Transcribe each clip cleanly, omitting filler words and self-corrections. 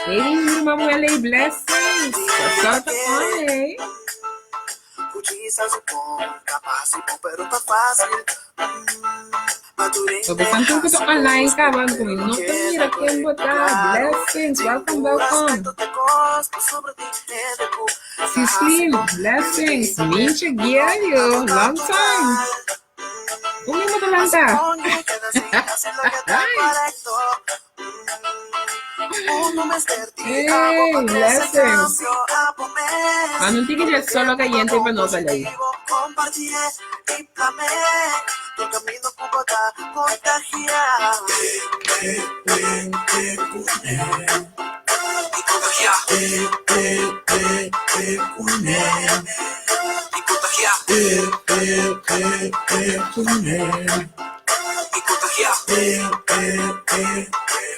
Hey, Ruman Welly, blessings. What's up, hey? Bo tur ku ta online kaba ku mi no ta mira ken bo ta. Blessings, welcome, welcome. Sislin, blessings. Minche Gielio, long time. Kon mi bo ta lanta? Hey, blessings. Manda un tiki dje solo cayente pa nos aley.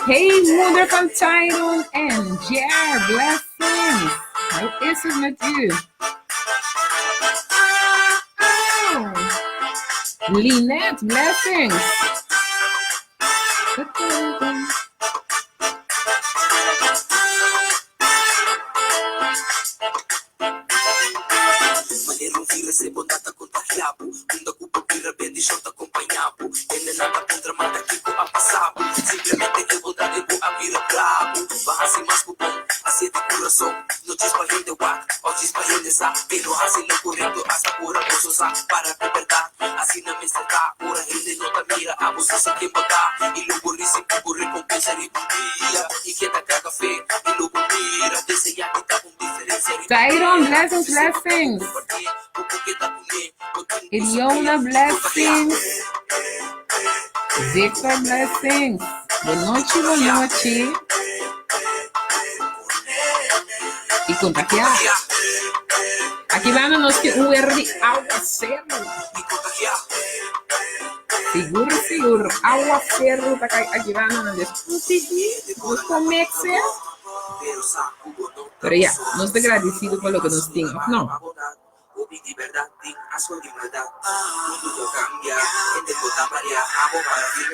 Hey, moeder van Tyron en Jer, blessings. Hoe is het met u? Oh. Lynette, blessings. Tyron, blessings, blessings. Iliona, blessings. Victor, blessings. Bon nochi, bon nochi. I kontagiá. Aki banda nos tin un wer di awaseru. Sigur, sigur, awaseru ta kai aki banda nan des un tiki, nos por mix e. Pero ya, nos ta gradisido pa loke nos tin, of no?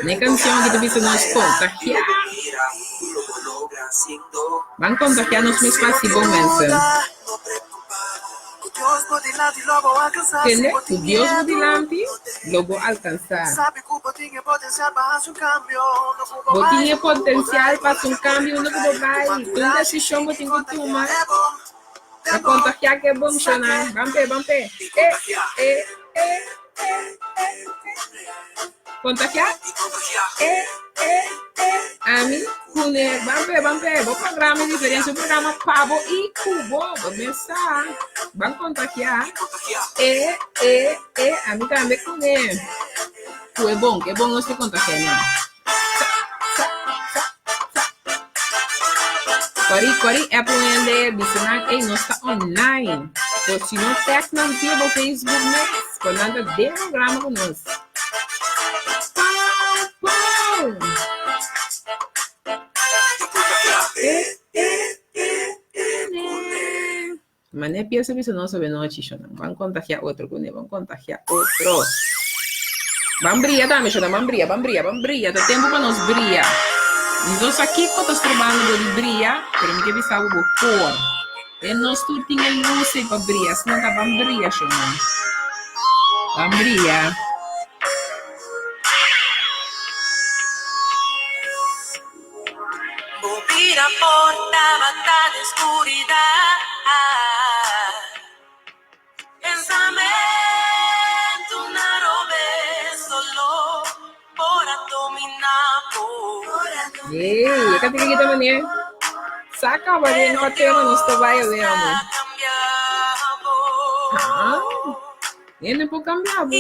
Ne kanshon aki ta bisa nos kontagiá. Ban kontagiá nos mes pa hasi bon mensen. Tende? Ku Dios bo dilanti, lo bo alkansá. Bo tin e potensial pa hasi un kambio unda ku bo bai. Tur desishon bo tin ku tuma pa kontagiá ku e bon shonnan. Ban p'e, ban p'e. E, e, e, e, e, e. Kontagiá? E, e, e. Ami kuné. Ban p'e, ban p'e. Bo programa e diferensia. Un programa pa bo i ku bo. Bo mes sa. Ban kontagiá. E, e, e. Ami tambe kuné. Ku e bon, ku e bon nos ta kontagiá nan. Sa, sa, sa, sa. Kori, kori app un hende bisa nan, ey, nos ta online. So, si no tag nan via bo Facebook mes, pa nan ta den programa ku nos. Pow, pow! E, e, e, e, ne. Mane piensa bisa nos avenochi shonan. Ban kontagia otro kuné, ban kontagia otro. Ban bria tambe shonan, ban bria, ban bria, ban bria. Ta tempu pa nos bria. Mi no sa kiko ta strobando bo di bria, pero mi ke bisa bo bo por. Den nos tur tin e lus ei pa bria, asina ta ban bria shonan. Ban bria. Ey, e katika kita mane. Sa kaba den kua tema nos ta bai awe amo. Ah, hende por kambia bo.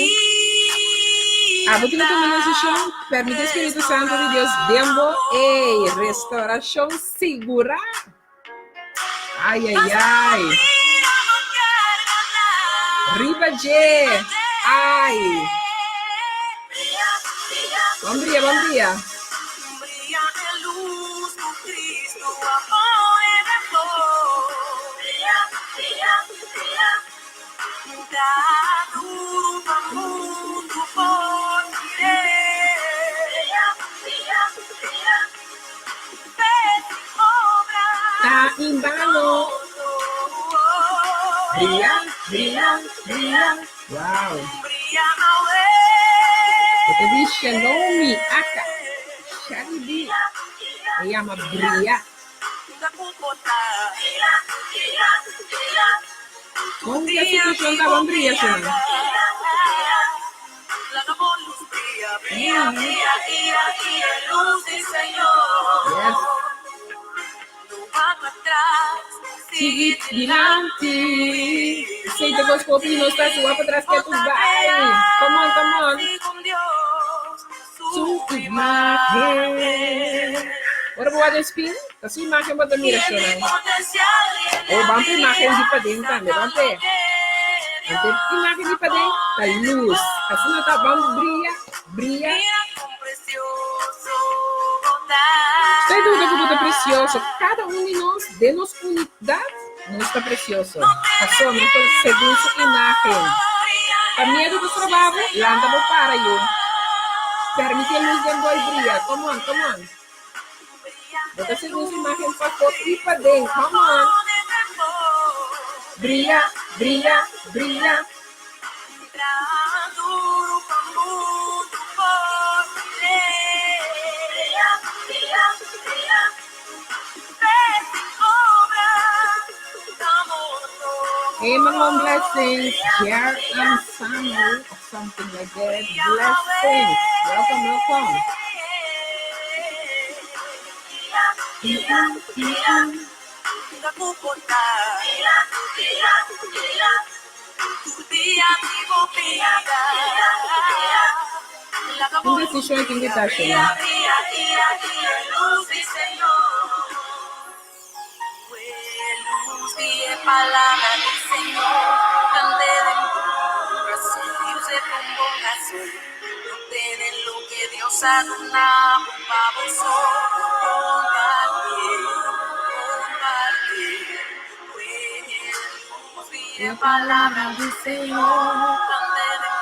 Abo tin ku tuma un desishon, permití Spiritu Santu di Dios den bo, ey, restaurashon sigurá! Ai, ai, ai! Riba dje! Ai! Bon bria, bon bria! Ta in bano. Bria, bria, bria. Wow. E ta di Shalomi aka. Shali B. E yama Bria. Kon ki e situashon ta bon bria shona? Yes. Sigui dilanti. Esei ta kos ku hopi di nos ta hasi wak patras ketu bai. Come on, come on. Su imagen. Ora bo wak den spil, ta su imagen bo ta mira shona. Oh, ban pa imagen di paden tambe, ban p'e. Ante imagen di paden ta lus. Asina ta ban bria, bria. Stay duda ku bo ta presioso. Kada un di nos, den nos unidat, nos ta presioso. Pasobra nos ta segun su imagen. Pa miedu ta stroba bo, lanta bo para yu. Permiti e lus den bo e bria. Come on, come on. Bo ta segun su imagen pafó i paden. Come on. Bria, bria, bria. Hey Malone blessings, Jer and Samuel or something like that. Blessings. Welcome, welcome. Un desishon e tin ku ta shona. E palabra di Señor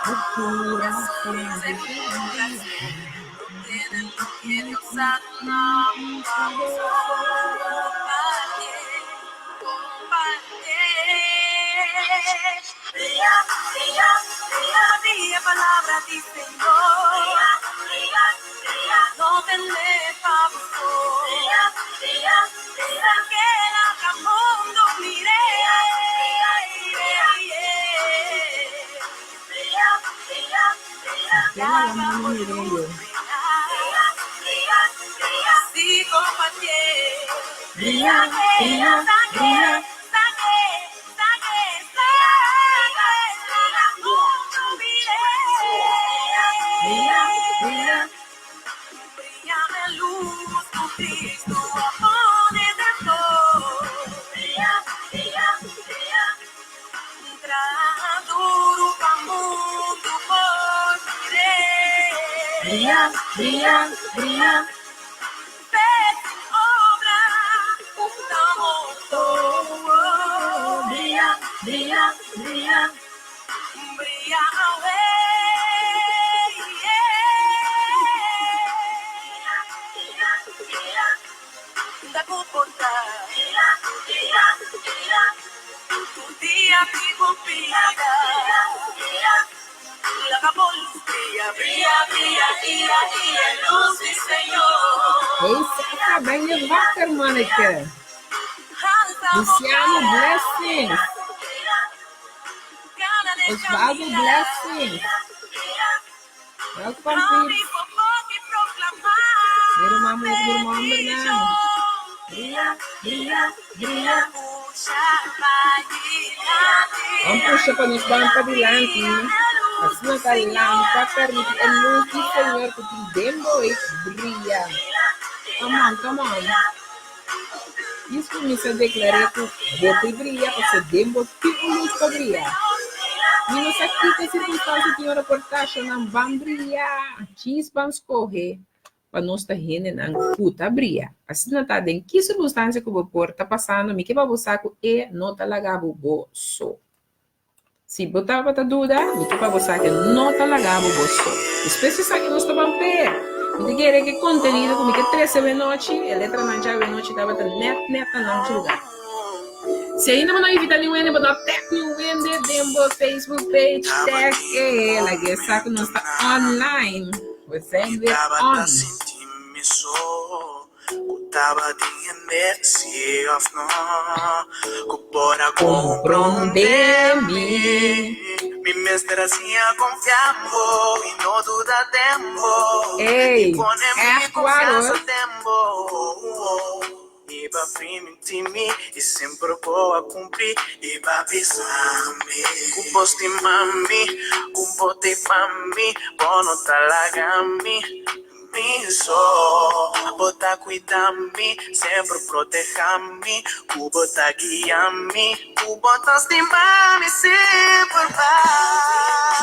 bo kurason Bria, bria, bria. Bria, bria. Bria, bria, bria. Bria, bria, bria. Hey Sasa, ben je wakker manneke? Luciano, blessings. Osvaldo, blessings. Welkom peeps. Mi ruman muher, mi ruman hombernan. Bria, bria, bria. Ban pusha pa nos ban padilanti. Asina ta lanta permiti e lus di Señor ku tin den bo ei bria. Come on, come on. Djis kuminsá deklar'é ku bo ta bria pasobra den bo tin un lus pa bria. Mi no sa kiko sirkunstansia tin ora por tashanan ban bria. Djis ban skohe pa nos ta hendenan ku ta bria. Asina ta den ki sirkunstansia ku bo por ta pasando, mi ke pa bo sa ku e no ta laga bo bo so. Si bo tabata duda, mi ke pa bo sa ku e no ta laga bo bo so. Despues di esaki nos ta ban p'e. Mi ta kere ku e kontenido ku mi ke trese awenochi, e letranan dja awenochi tabata nèt nèt na nan lugar. Si ainda bo no invita niun hende, bo no tag niun hende den bo Facebook page, tag e, laga e sa ku nos ta online. We zijn weer on. Komprondé mi. Ey, ègt waar hoor. I ba primintí mi i semper bo a kumpli. I ba bisa mi ku bo stima mi, ku bo t'ei pa mi, bo no ta laga mi mi so. Bo ta kuida mi, semper proteha mi, ku bo ta guia mi, ku bo ta stima mi semper bai.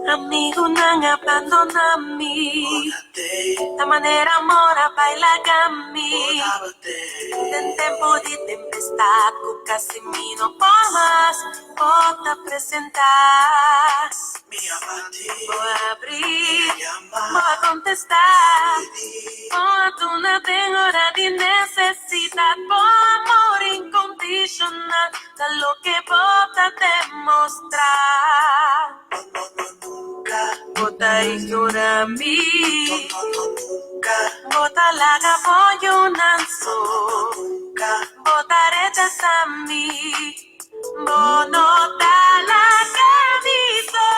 Amigunan a bandoná mi, ta manera amor a bai laga mi. Den tempu di tempestad ku kasi mi no por mas, bo ta presentá. Bo a abrí, bo a kontestá, bo a duna den ora di nesesidat. Bo amor inkondishonal ta loke bo ta demostrá. Bo ta ignorá mi, bo ta laga bo yunan so, bo ta rechasá mi, bo no ta laga mi so.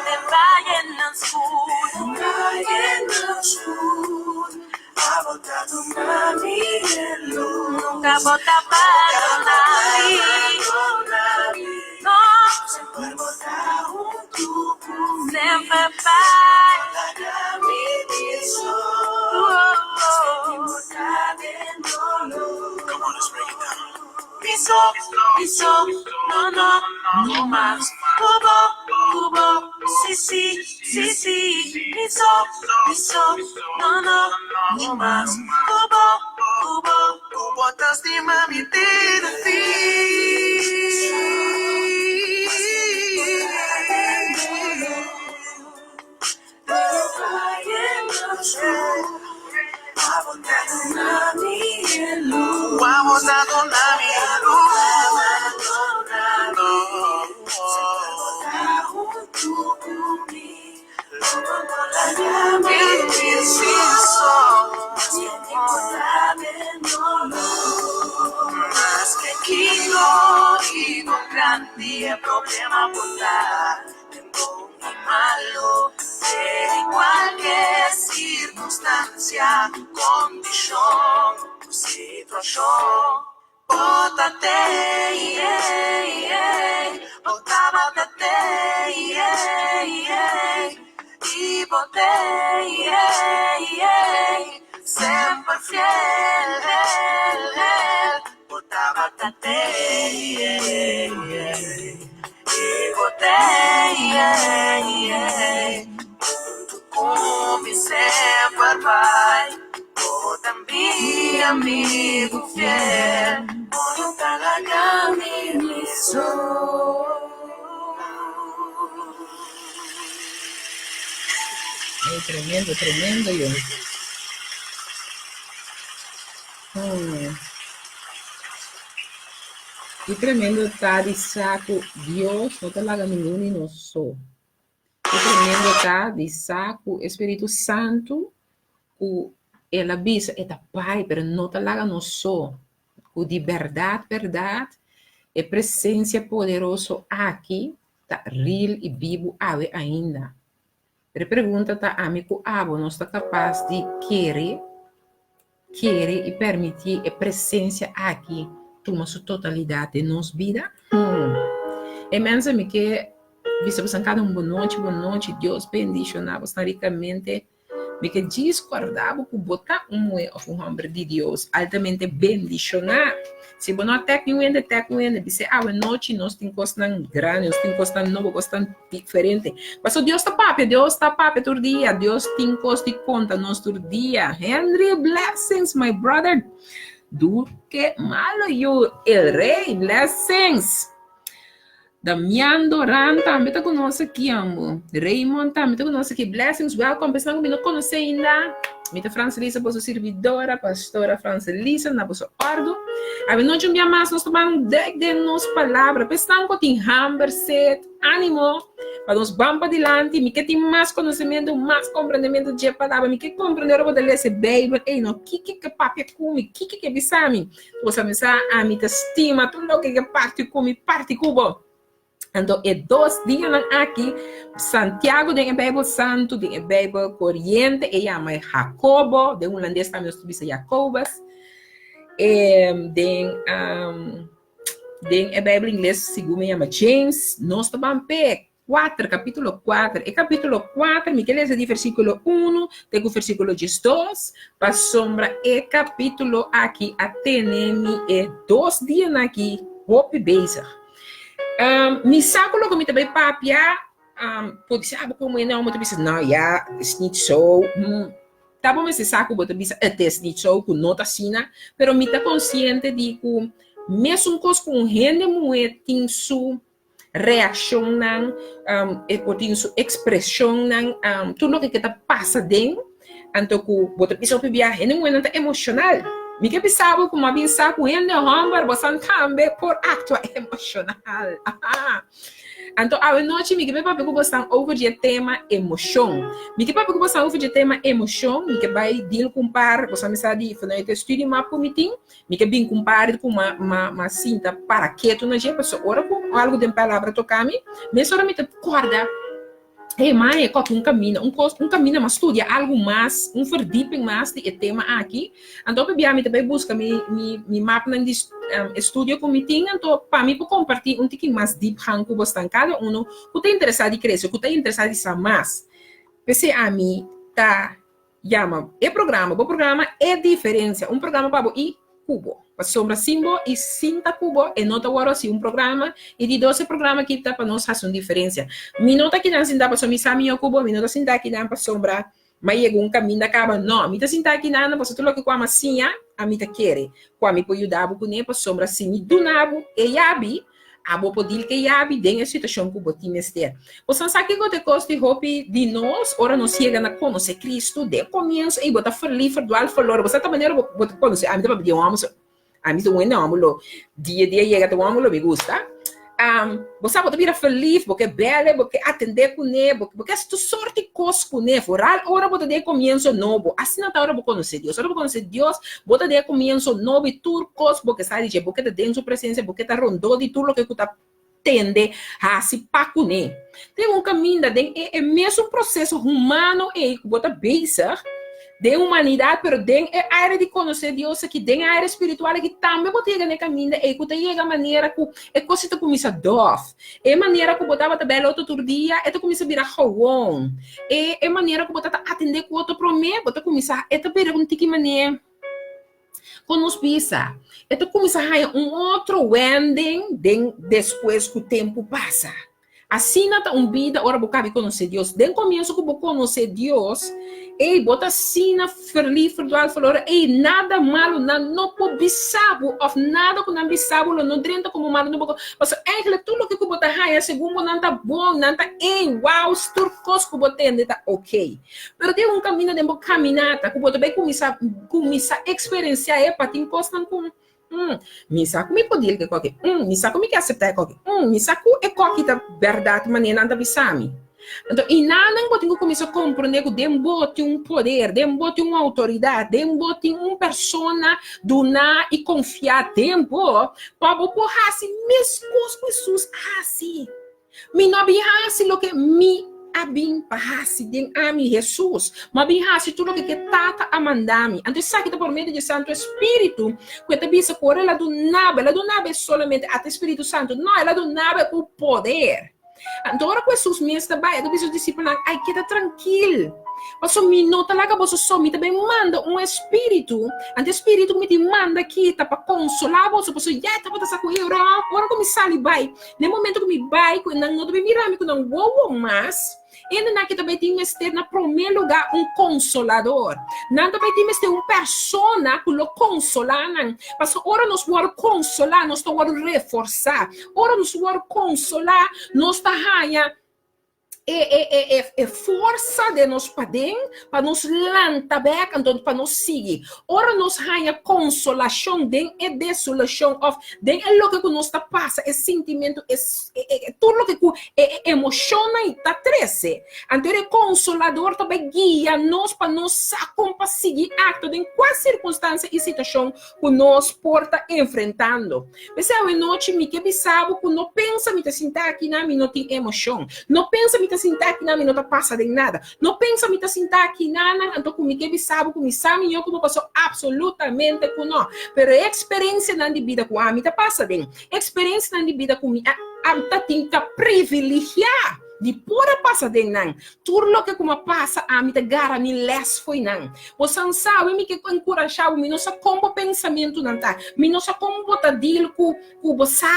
Den vayenan skur, nunka bo ta bandoná mi, no, semper bai. Mi so, no, no, no mas. Ku bo, ku bo, si, si, si, si. Mi so, mi so, no, no, no mas. Ku bo, ku bo. Ku bo ta stima mi te na fin. Ey, tremendo, tremendo yo. Hmm. Ki tremendo ta di sa ku Dios no ta laga ningun di nos so. Ki tremendo ta di sa ku e Spiritu Santu ku el a bisa e ta bai pero no ta laga nos so. Ku di bèrdat bèrdat e presensia poderoso aki ta real i bibu awe ainda. Pero e pregunta ta ami ku abo nos ta kapas di kere, kere i permití e presensia aki tuma su totalidat den nos bida? Hmm. E mensa mi ke bisa bosan kada un bonochi, bonochi, Dios bendishoná bosnan rikamente. Mi ke djis kòrda bo ku bo ta un muhé òf un hòmber di Dios altamente bendishoná. Si bo no a tèk niun hende, tèk un hende. Bis'é awenochi nos tin kosnan grandi, nos tin kosnan nobo, kosnan diferente. Pasobra Dios ta papia, Dios ta papia tur dia. Dios tin kos di konta nos tur dia. Henry, blessings my brother. Duque malo yu, el rey, blessings. Damian Doran tambe ta ku nos aki amo. Raymond tambe ta ku nos aki. Blessings, welcome. Esnan ku mi no konosé ainda. Mi ta Francelisa, boso sirbidora, pastora Francelisa, na boso òrdu. Avenochi un bia mas nos ta ban dek den nos palabra. Pa esnan ku tin hamber, set, ánimo, pa nos ban padilanti. Mi ke tin mas konosementu, mas komprendementu dje palabra. Mi ke komprendé ora bo ta lesa e Beibel. Ey no, kiko ke papia ku mi? Kiko ke bisa mi? Bo sa mesa ami ta stima tur loke ke parti ku mi parti ku bo. Anto e dos dianan aki, Santiago den e Bijbel Santu, den e Bijbel Koriente, e yama e Jacobo, den hulandes tambe nos ta bisa Jacobus. E, den, um, den e Bijbel ingles sigun mi yama James, nos ta ban p'e Kuater, kapítulo kuater. E kapítulo kuater, mi ke lesa di versíkulo unu te ku versíkulo diesdos, pasobra e kapítulo aki a tene mi e dos dianan aki hopi bezig. Mi sa ku loke mi ta bai papia, por bisa abo komo hende amo ta bisa, no ya, is niet zo. Ta bo mester sa ku bo ta bisa het is niet zo, ku no ta asina, pero mi ta konsiente di ku mesun kos ku un hende muhé tin su reakshonnan, e por tin su ekspreshonnan, tur loke ke ta pasa den, anto ku bo ta bisa hopi bia hende muhénan ta emoshonal. Mi ke bisa bo ku mi a bin sa ku hende hòmber bosan tambe por aktua emoshonal. Anto awe nochi mi ke bai papia ku bosan over di e tema emoshon. Mi ke papia ku bosan over di e tema emoshon, mi ke bai deal ku un par, bosan mester di vanuit e studiemap ku mi tin, Mi ke bin kumpari ku ma ma ma sinta para ketu na dje, pasobra ora ku algu den palabra toka mi, mesora mi ta kòrda, hey mae, kòke un kaminda, un kos, un kaminda mas studia algu mas, un verdieping mas di e tema aki. Anto pabia mi ta bai buska mi mi mi mapnan di estudio ku mi tin, anto pa mi por kompartí un tiki mas diepgang ku bosnan kada uno ku ta interesá di krese, ku ta interesá di sa mas. P'esei ami ta Yama e programa bo programa E Diferencia, un programa pa bo i ku bo. Pasobra sin bo i sin ta ku bo e no ta wòrdu hasi un programa i di dos e programa aki ta pa nos hasi un diferencia. Mi no ta kinan sinta pasobra mi sa mihó ku bo, mi no ta sinta akinan pasobra mi a yega un kaminda kaba, no, mi ta sinta akinan pasobra tur loke ku ami a siña ami ta kere ku ami por yuda bo kuné pasobra si mi duna bo e yabi, Abo por dil ke yabi den e situashon ku bo tin mester. Boso sa kiko ta e kos di hopi di nos ora nos yega na konosé Kristu? Den komienso ei bo ta ferlif, ferdwal, ferlor. Bo sa ta manera bo bo ta konosé. Ami ta papia di un hòmber so. Ami ta un hende hòmber lo dia dia yega ta un hòmber lo mi gusta. Bo sa bo ta bira ferlif, bo ke bèl'e, bo ke atendé kuné, bo bo ke hasi tur sort di kos kuné. Foral ora bo ta den e komienso nobo. Asina ta ora bo konosé Dios. Ora bo konosé Dios, Bo ta den e komienso nobo i tur kos bo ke sa di dje. Bo ke ta den su presensia, bo ke ta rondó di tur loke ku ta tende hasi pa kuné. Den un kaminda, den e e mesun proseso humano ei ku bo ta bezig den humanidat, pero den e aire di konosé Dios aki, den e aire spiritual aki, tambe bo ta yega na e kaminda ei ku ta yega manera ku e kos ei ta kuminsá dòf. E manera ku bo tabata bel otro tur dia, e ta kuminsá bira gewon. E e manera ku bo ta ta atendé ku otro promé, bo ta kuminsá, e ta bira un tiki manera kon nos bisa, e ta kuminsá haña un otro wending den despues ku tempu pasa. Asina ta un bida ora bo kabi konosé Dios. Den komienso ku bo konosé Dios, ey, bo ta asina ferlif, ferdwaal, verloren, ey, nada malu nan no por bisa bo òf nada ku nan bisa bo lo no drenta komo malu den bo Pasobra eigenlijk tur loke ku bo ta haña segun bo nan ta bon, nan ta ey, wow, tur kos ku bo tende ta ok. Pero tin un kaminda den bo kaminata ku bo ta bai kuminsá kuminsá eksperensiá e pa tin kosnan ku. Mi sa ku mi por deal ku e koki. Mi sa ku mi ke aseptá e koki. Mi sa ku e koki ta bèrdat manera nan ta bisa mi. Anto i nan bo tin ku kuminsá komprondé ku den bo tin un poder, den bo tin un outoridat, den bo tin un persona duná i konfiá den bo pa bo por hasi meskos ku Hesus a hasi. Mi no a bin hasi loke mi a bin pa hasi den ami, Hesus, ma a bin hasi tur loke ku e Tata a manda mi. Anto esaki ta por medio di e Santu Espíritu ku e ta bisa ku ora el a duna bo, el a duna bo solamente ata e Spiritu Santu, no, el a duna bo ku poder. Anto ora ku Hesus mes ta bai, e ta bisa su disipelnan, Ai, keda trankil, pasobra mi no ta laga boso so, mi ta bai manda un espíritu, anto e spiritu ku mi tin manda aki ta pa konsolá boso, pasobra ya e tabata sa ku e ora, ora ku mi sali bai, Na e momento ku mi bai ku nan no ta bai mira mi ku nan wowo mas, hendenan ke ta bai tin mester na promé lugá un konsolador. Nan ta bai tin mester un persona ku lo konsolá nan. Pasobra ora nos wòrdu konsolá, nos ta wòrdu reforsá. Ora nos wòrdu konsolá, nos ta haña e, e, e, e, e forsa den nos paden pa nos lanta bek, anto pa nos sigui. Ora nos haña konsolashon den e desolashon òf den e loke ku nos ta pasa, e sintimentu, e, e, e, tur loke ku e, e emoshonnan ta trese, anto e konsolador ta bai guia nos pa nos sa kon pa sigui aktua den kua sirkunstansia i situashon ku nos por ta enfrentando. P'esei awenochi mi ke bisa bo ku no pensa mi ta sinta akinan mi no tin emoshon. No pensa mi ta sinta akinan mi no ta pasa den nada. No pensa mi ta sinta akinanan anto ku mi ke bisa bo ku mi sa mihó ku bo paso absolutamente ku no. Pero e eksperensianan di bida ku ami ta pasa den, eksperensianan di bida ku mi a ta tin ta privilegiá di por a pasa den nan. Tur loke ku mi a pasa ami ta gara mi lès fo'i nan. Bo san sabe mi ke enkurashá bo, mi no sa kon bo pensamentunan ta, mi no sa kon bo ta deal ku ku bo sa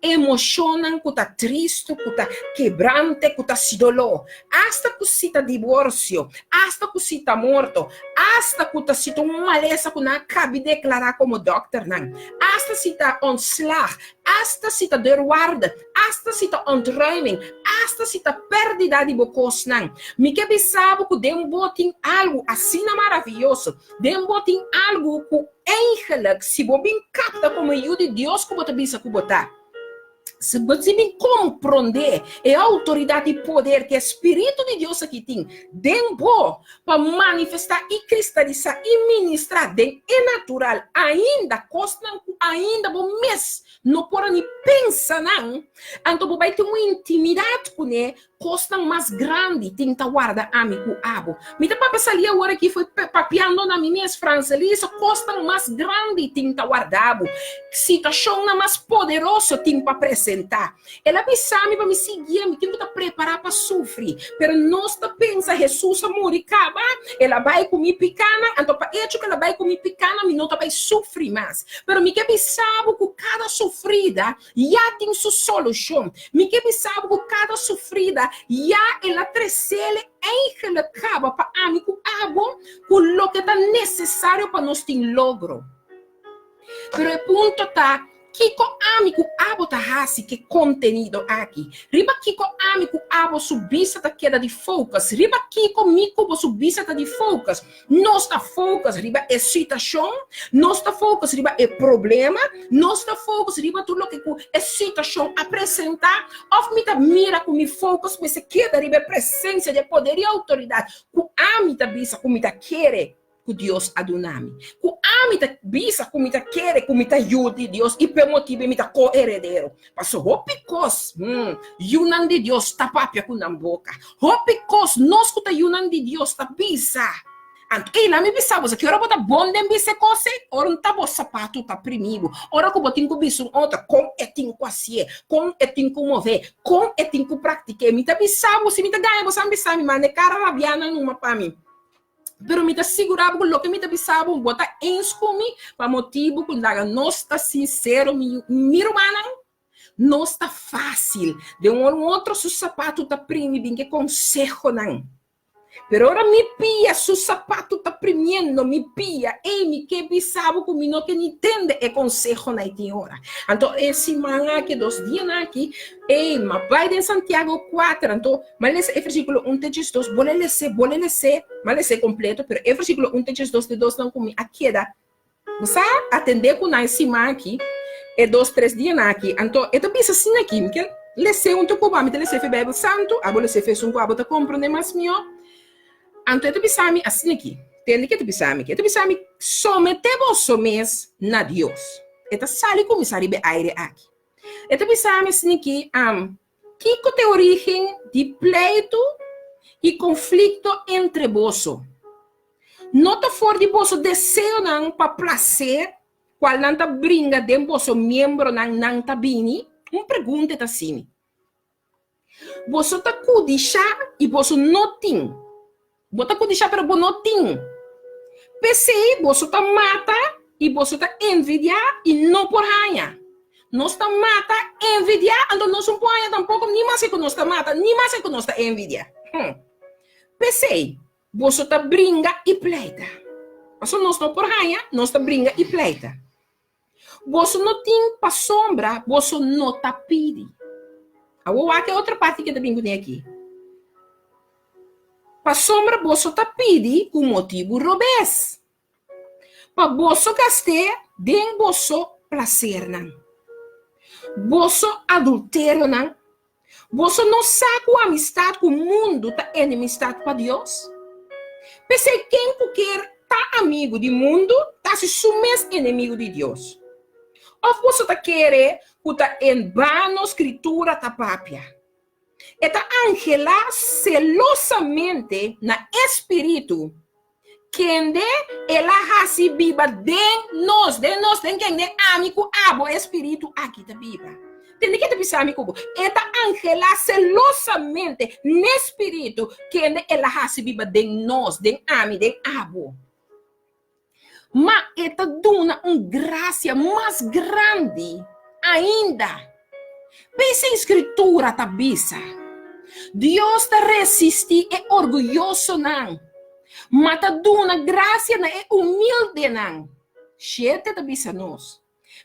emoshonnan ku ta tristu, ku ta kebrante, ku ta hasi doló. Asta ku si ta diborsio, asta ku si ta morto, asta ku ta si ta un malesa ku nan a kabi deklará komo dòkternan, asta si ta ontslag, asta si ta deurwaarde, Asta si ta ontruiming, asta si ta pèrdida di bo kosnan. Mi ke bisa bo ku den bo tin algu asina maravioso, den bo tin algu ku eigenlik si bo bin kapta komo e Yu di Dios ku bo ta bisa ku bo ta, si bo si bin komprondé e outoridat i poder ku e Spiritu di Dios aki tin den bo pa manifestá i kristalisá i ministrá den e natural ainda kosnan ku ainda bo mes No por a ni pensa nan, anto bo bai tin un intimidat kuné, kosnan mas grandi tin ta warda ami ku abo. Mi ta papia sali awor aki fo'i papiando na mi mes, Francelisa, kosnan mas grandi tin ta warda bo, situashonnan mas poderoso tin pa presentá. El a bisa mi pa mi siguié, mi tin ku ta prepará pa sufri. Pero nos ta pensa Hesus a muri kaba, el a bai ku mi pikánan, anto pa echo ku el a bai ku mi pikánan mi no ta bai sufri mas. Pero mi ke bisa bo ku kada sufrida ya tin su solushon. Mi ke bisa bo ku kada sufrida ya el a tresele eigenlijk kaba pa ami ku abo ku loke ta nesesario pa nos tin logro. Pero e punto ta, kiko ami ku abo ta hasi ku e kontenido aki? Riba kiko ami ku abo su bista ta keda di focus? Riba kiko mi ku bo su bista ta di focus? Nos ta focus riba e situashon, nos ta focus riba e problema, nos ta focus riba tur loke ku e situashon a presentá, òf mi ta mira ku mi focus mester keda riba e presensia di e poder i outoridat ku ami ta bisa ku mi ta kere ku Dios a duna mi, ku ami ta bisa ku mi ta kere ku mi ta yu di Dios i p'e motibu mi ta ko-heredero. Pasobra hopi kos, yunan di Dios ta papia ku nan boka. Hopi kos nos ku ta yunan di Dios ta bisa. Anto, ei, laat mi bisa bo, ki ora bo ta bon den bisa e kos ei? Ora un ta bo sapatu ta primi bo. Ora ku bo tin ku bisa un otro kon e tin ku hasié, kon e tin ku move, kon e tin ku praktik'é. Mi ta bisa bo, si mi ta gaña bo sa mi bisa mi, manda e kara rabiá nan numa pa mi. Pero mi ta sigurá bo ku loke mi ta bisa bo, bo ta eens ku mi, pa motibu ku laga nos ta sinsero, mi, mi rumannan. Nos ta fásil. Den un otro su sapatu ta primi bin ke konsehonan. Pero ora mi pia su sapatu ta primiendo mi pia, ey mi ke bisa bo ku mi no ke ni tende e konsehonan ei tin ora. Anto e siman aki, dos dianan aki, ey m'a bai den Santiago kuater, anto m'a lesa e versíkulo un te diesdos, bo le les'é, bo le les'é, m'a les'é kompleto, pero e versíkulo un te diesdos, te dosnan ku mi a keda. Bo sa atendé ku nan e siman aki, e dos tres dianan aki. Anto e ta bisa asina aki, mi ke les'é un toko bo, ami ta les'é fe Beibel Santu, abo les'é fe esun ku abo ta komprondé mas mihó. Anto e ta bisa mi asina aki, tende ke e ta bisa mi aki, e ta bisa mi, Someté boso mes na Dios. E ta sali kuminsá riba e aire aki. E ta bisa mi asina aki, Kiko ta e orígen di pleitu i konflikto entre boso? No ta for di boso deseonan pa plaser, kualnan ta bringa den boso miembronan nan ta bini? Un pregunta e ta hasi mi. Boso ta kudishá i boso no tin. Bo ta kudishá pero bo no tin. P'esei boso ta mata i boso ta envidiá i no por haña. Nos ta mata, envidiá, anto nos no por haña tampoko ni maske ku nos ta mata, ni maske ku nos ta envidiá. P'esei boso ta bringa i pleita. Pasobra nos no por haña, nos ta bringa i pleita. Boso no tin pasobra boso no ta pidi. Awor wak e otro parti ke ta bin kuné aki. Pasobra boso ta pidi ku motibu robes, pa boso gast'é den boso plasernan. Boso adulteronan, boso no sa ku amistat ku mundu ta enemistat pa Dios? P'esei ken ku kier ta amigu di mundu ta hasi su mes enemigu di Dios. Òf boso ta kere ku ta en bano Skritura ta papia? E ta anhelá selosamente na e spiritu kende el a hasi biba den nos. Den nos, den ken? Den ami ku abo e spiritu aki ta biba. Tende ke ta bisa ami ku bo? E ta anhelá selosamente n'e spiritu kende el a hasi biba den nos, den ami, den abo. Ma e ta duna un grasia mas grandi ainda. P'esei Skritura ta bisa, Dios ta resistí e orguyosonan, ma ta duna grasia na e humildenan. Shete ta bisa nos,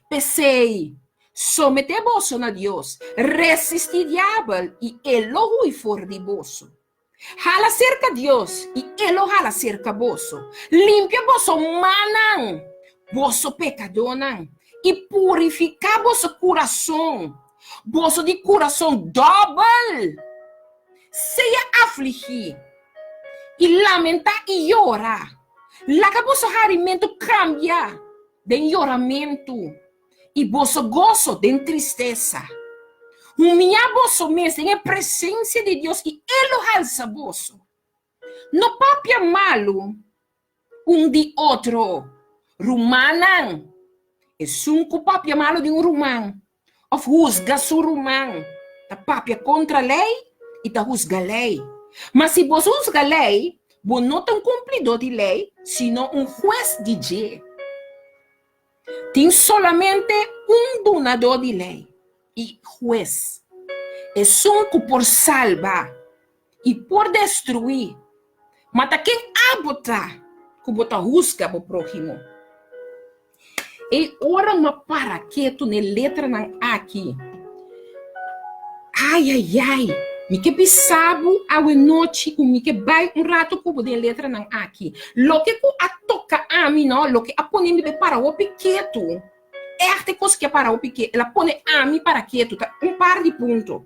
P'esei, someté boso na Dios, resistí diabel i e lo hui for di boso. Hala serka Dios, i E lo hala serka boso. Limpia boso mannan, boso pekadónan, i purifiká boso kurason, boso di kurason dòbel. Sea afligí, i lamentá i yora. Laga boso harimentu kambia den yoramentu. i boso goso den tristesa. Humiá boso mes den e presensia di Dios i E lo halsa boso. No papia malu un di otro, rumannan. Esun ku papia malu di un ruman òf husga su ruman ta papia kontra lei i ta husga lei. Ma si boso husga lei, bo no ta un kumplidó di lei, sino un hues di dje. Tin solamente un dunadó di lei i hues, esun ku por salba i por destruí. Ma ta ken abo ta ku bo ta husga bo próhimo? E ora m'a para ketu n'e letranan aki. Ai, ai, ai, mi ke bisa bo awenochi ku mi ke bai un ratu ku bo den letranan aki. Loke ku a toka ami, no, loke a pone mi bai para hopi ketu, ègt e kos ku a para hopi ketu, el a pone ami para ketu, ta un par di punto.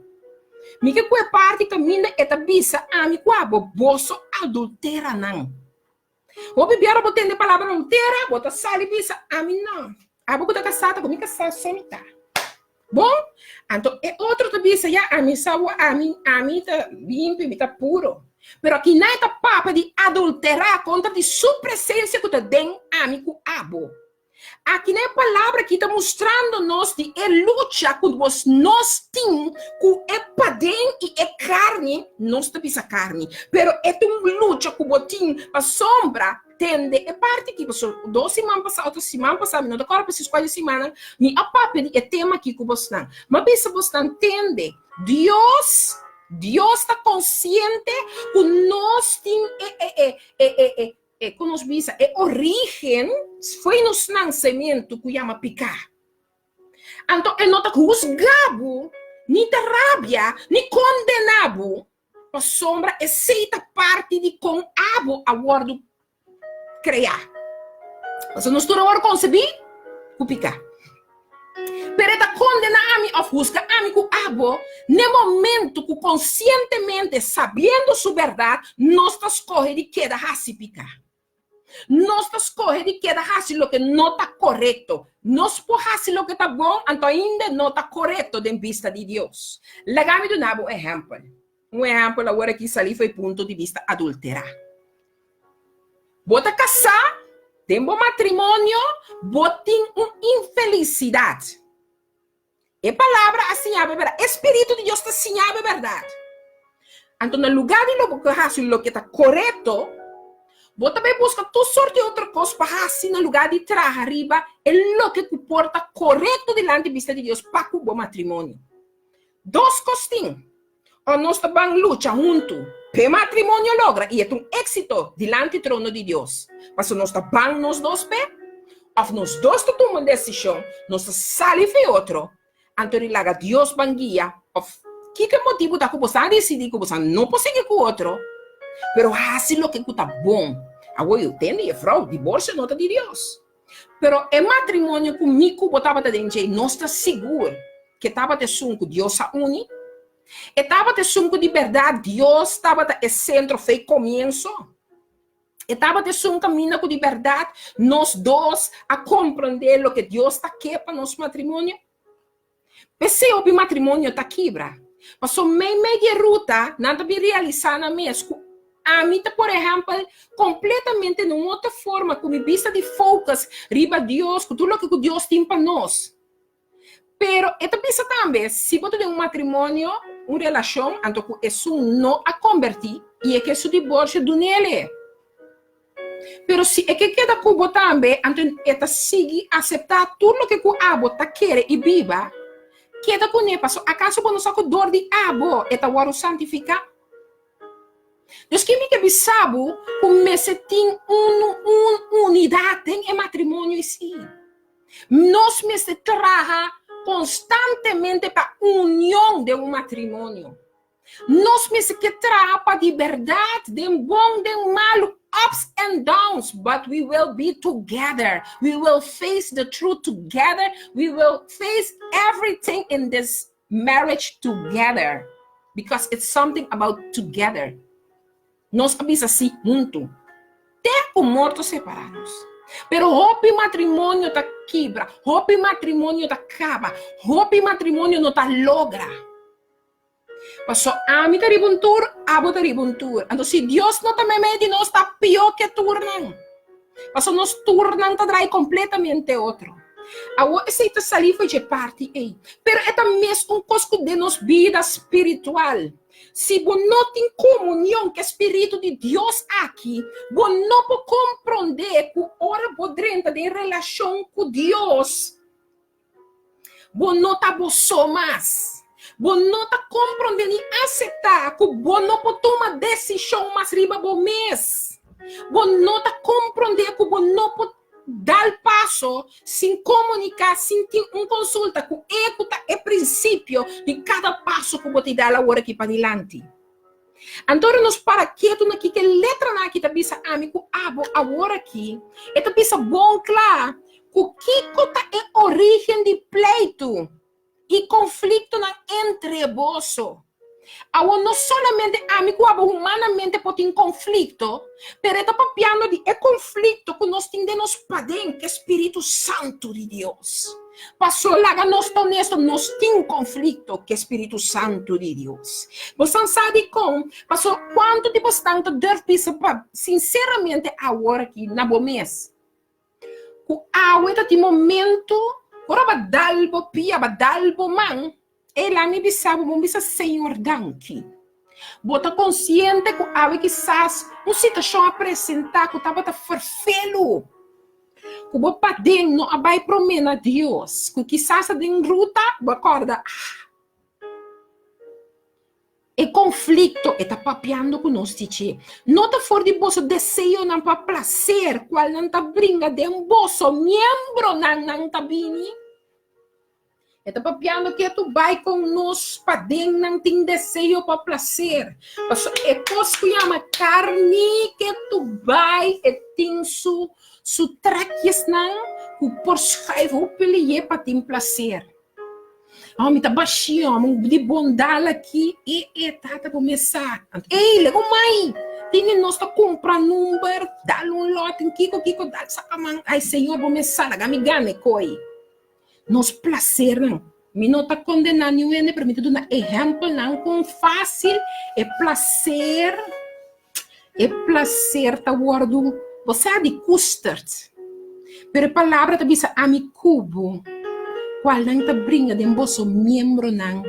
Mi ke ku e parti kaminda e ta bisa ami ku abo, boso adulteranan. Hopi biaha bo tende palabra adultera, bo ta sali bisa, ami no. Abo ku ta kasá ta ku mi kasá so mi ta. Bon, anto e otro ta bisa, ya, ami sa bo, ami, ami ta limpi, mi ta puro. Pero akinan e ta papia di adulterá kontra di su presensia ku ta den ami ku abo. Aki na e palabra aki ta mustrando nos di e lucha ku bos nos tin ku e paden i e karni, nos ta bisa karni, pero e ta un lucha ku bo tin pasobra tende e parti aki, pasobra dos siman pasá otro siman pasá, mi no ta kòrda presis kual di simannan, mi a papia di e tema aki ku bosnan. Mi a bisa bosnan tende, Dios, Dios ta konsiente ku nos tin e e e e e e E ku nos bisa e orígen foi nos nansementu ku yama piká. Anto e no ta husga bo, ni ta rabia, ni kondená bo, pasobra esei ta parti di kon abo a wòrdu kreá. Pasobra nos tur a wòrdu konsebí ku piká. Pero e ta kondená ami òf husga ami ku abo n'e momentu ku konsientemente, sabiendo su bèrdat, nos ta skohe di keda hasi piká. Nos ta skohe di keda hasi loke no ta korekto. Nos por hasi loke ta bon, anto ainda no ta korekto den bista di Dios. Laga mi duna bo un ehèmpel. Un ehèmpel awor aki salí for e punto di bista adulterá. Bo ta kasá, den bo matrimonio bo tin un infelisidat. E Palabra a siña bo e bèrdat. E spiritu di Dios ta siña bo e bèrdat. Anto na lugá di lo bo ke hasi loke ta korekto, bo ta bai buska tur sort di otro kos pa hasi na lugá di traha riba e loke ku por ta korekto dilanti bista di Dios pa ku bo matrimonio. Dos kos tin, O nos ta ban lucha huntu p'e matrimonio logra i e ta un éksito dilanti trono di Dios, pasobra nos ta ban nos dos p'e, òf nos dos ta tuma un desishon, nos ta sali f'e otro, anto di laga Dios ban guia, òf kiko e motibu ta ku boso a disidí ku boso no por sigui ku otro, pero hasi loke ku ta bon. Awor yo tende, jefrou, diborsio no ta di Dios. Pero e matrimonio ku mi ku bo tabata den dje, nos ta sigur ku e tabata esun ku Dios a uni? E tabata esun ku di bèrdat Dios tabata e sentro fei komienso? E tabata esun kaminda ku di bèrdat nos dos a komprondé loke Dios ta ke pa nos matrimonio? P'esei hopi matrimonio ta kibra. Pasobra meimei di e ruta nan ta bin realisá nan mes ku ami ta por ehèmpel kompletamente na un otro forma ku mi bista di focus riba Dios, ku tur loke ku Dios tin pa nos. Pero e ta bisa tambe si bo ta den un matrimonio, un relashon, anto ku esun no a kombertí i e ke su diborsio dun'el. Pero si e ke keda ku bo tambe, anto e ta sigui aseptá tur loke ku abo ta kere i biba, keda kuné, pasobra akaso bo no sa ku dor di abo e ta wòrdu santifiká? Dus ke mi ke bisa bo ku mester tin un un unidat den e matrimonio esei. Nos mester traha konstantemente pa union den un matrimonio. Nos mester ke traha pa di berdad, den bon, den malu, ups and downs, but we will be together. We will face the truth together. We will face everything in this marriage together. Because it's something about together. Nos a bisa si huntu. Te ku morto separá nos. Pero hopi matrimonio ta kibra, hopi matrimonio ta kaba, hopi matrimonio no ta logra. Paso ami ta riba un tur, abo ta riba un tur. Anto si Dios no ta meimei di nos, ta pió ke turnan. Paso nos turnan ta drai kompletamente otro. Awor esei ta salí for dje parti ei. Pero e ta mes un kos ku den nos bida spiritual. Si bo no tin komunion ku e spiritu di Dios aki, bo no por komprondé ku ora bo drenta den relashon ku Dios, Bo no ta bo so mas. Bo no ta komprondé ni aseptá ku bo no por tuma desishon mas riba bo mes. Bo no ta komprondé ku bo no por dal paso sin komuniká, sin tin un konsulta ku e ku ta e prinsipio di kada paso ku bo ta dal awor aki padilanti. Anto ora nos para ketu na kiko e letranan aki ta bisa ami ku abo awor aki, e ta bisa bon kla ku kiko ta e orígen di pleitu i konfliktonan entre boso. Awor no solamente ami ku abo humanamente por tin konflikto, pero e ta papiando di e konflikto ku nos tin den nos paden ku e spiritu santu di Dios. Paso laga nos ta honesto, nos tin konflikto ku e spiritu santu di Dios. Bosan sa dikon? Paso kuantu di bosnan ta durf bisa pa sinseramente awor aki na bo mes ku awe ta tin momento ora bo a dal bo pia, bo a dal bo man, ey laga mi bisa bo, bo bisa Señor danki. Bo ta konsiente ku awe kisas un situashon a presentá ku tabata ferfelu, ku bo paden no a bai promé na Dios, ku kisas ta den ruta bo a kòrda, ah, e konflikto e ta papiando ku nos dichi, no ta for di boso deseonan pa plaser kualnan ta bringa den boso miembronan nan ta bini. E ta papiando ketu bai kon nos padennan tin deseo pa plaser. Paso e kos ku yama karni ketu bai e tin su su trekjesnan ku por schuif hopi lihé pa tin plaser. Oh, mi ta bashí, oh, mi di bon dal aki. E, e, tata bo mes sa. Anto, ey, lego mai! Tini nos ta kumpra number, dal un lot, kiko, kiko, dal saka man. Ay, señor, bo mes sa, laga mi gana e koi. Nos plasernan. Mi no ta kondená niun hende, pero mi ta duna ehèmpelnan kon fásil e plaser, e plaser ta wòrdu, bo sa di kusterd. Pero e palabra ta bisa ami ku bo, kualnan ta bringa den boso miembronan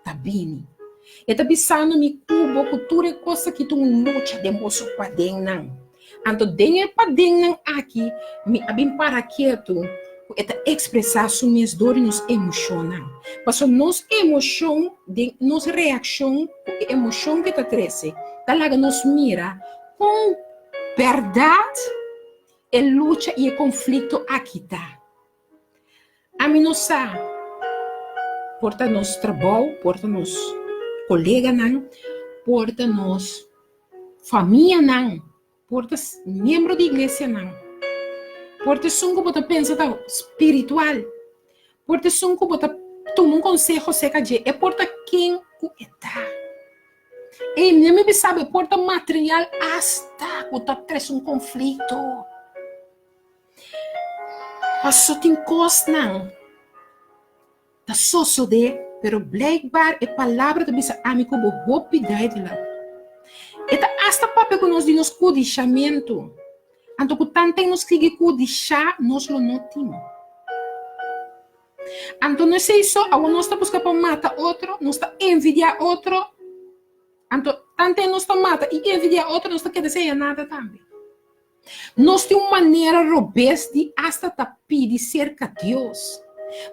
ta bini. E ta bisando mi ku bo ku tur e kos aki ta un lucha den boso padennan. Anto den e padennan aki mi a bin para ketu ku e ta ekspresá su mes dor di nos emoshonnan. Pasobra nos emoshon den nos reakshon ku e emoshon ku e ta trese ta laga nos mira kon bèrdat e lucha i e konflikto aki ta. Ami no sa, por ta nos trabou, por ta nos koleganan, por ta nos famianan, por ta miembro di iglesianan, por ta esun ku bo ta pensa ta spiritual, por ta esun ku bo ta tuma un konseho serka dje, e por ta ken ku e ta. Ey, mi a bisa bo, e por ta material asta ku ta trese un konflikto. Paso tin kosnan ta sosodé, pero blijkbaar e palabra ta bisa ami ku bo hopi duidelijk. E ta asta papia ku nos di nos kudishamentu. Anto ku tanten nos sigui kudishá, nos lo no tin. Anto no esei so, awor nos ta buska pa mata otro, nos ta envidiá otro. Anto tanten nos ta mata i envidiá otro, nos ta keda sin haña nada tambe. Nos tin un manera robes di asta ta pidi serka Dios.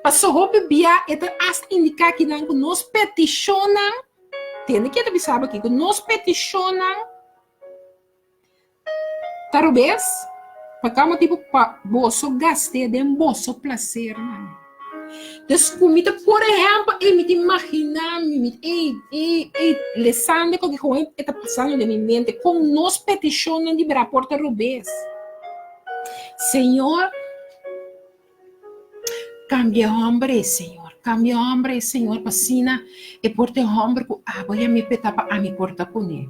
Paso hopi bia e ta asta indiká kinan ku nos petishonnan, tende ke ta bisa bo aki, ku nos petishonnan ta robes, pa kua motibu? Pa boso gast'é den boso plasernan. Dus ku mi ta por ehèmpel, ey mi ta imaginá mi, mi ey ey ey lesando koke gewoon e ta pasando den mi mente kon nos petishonnan di bira por ta robes. Señor, kambia e hòmber ei, Señor, kambia e hòmber ei, Señor, pa asina e por ta e hòmber ku abo i ami peta pa ami por ta kuné.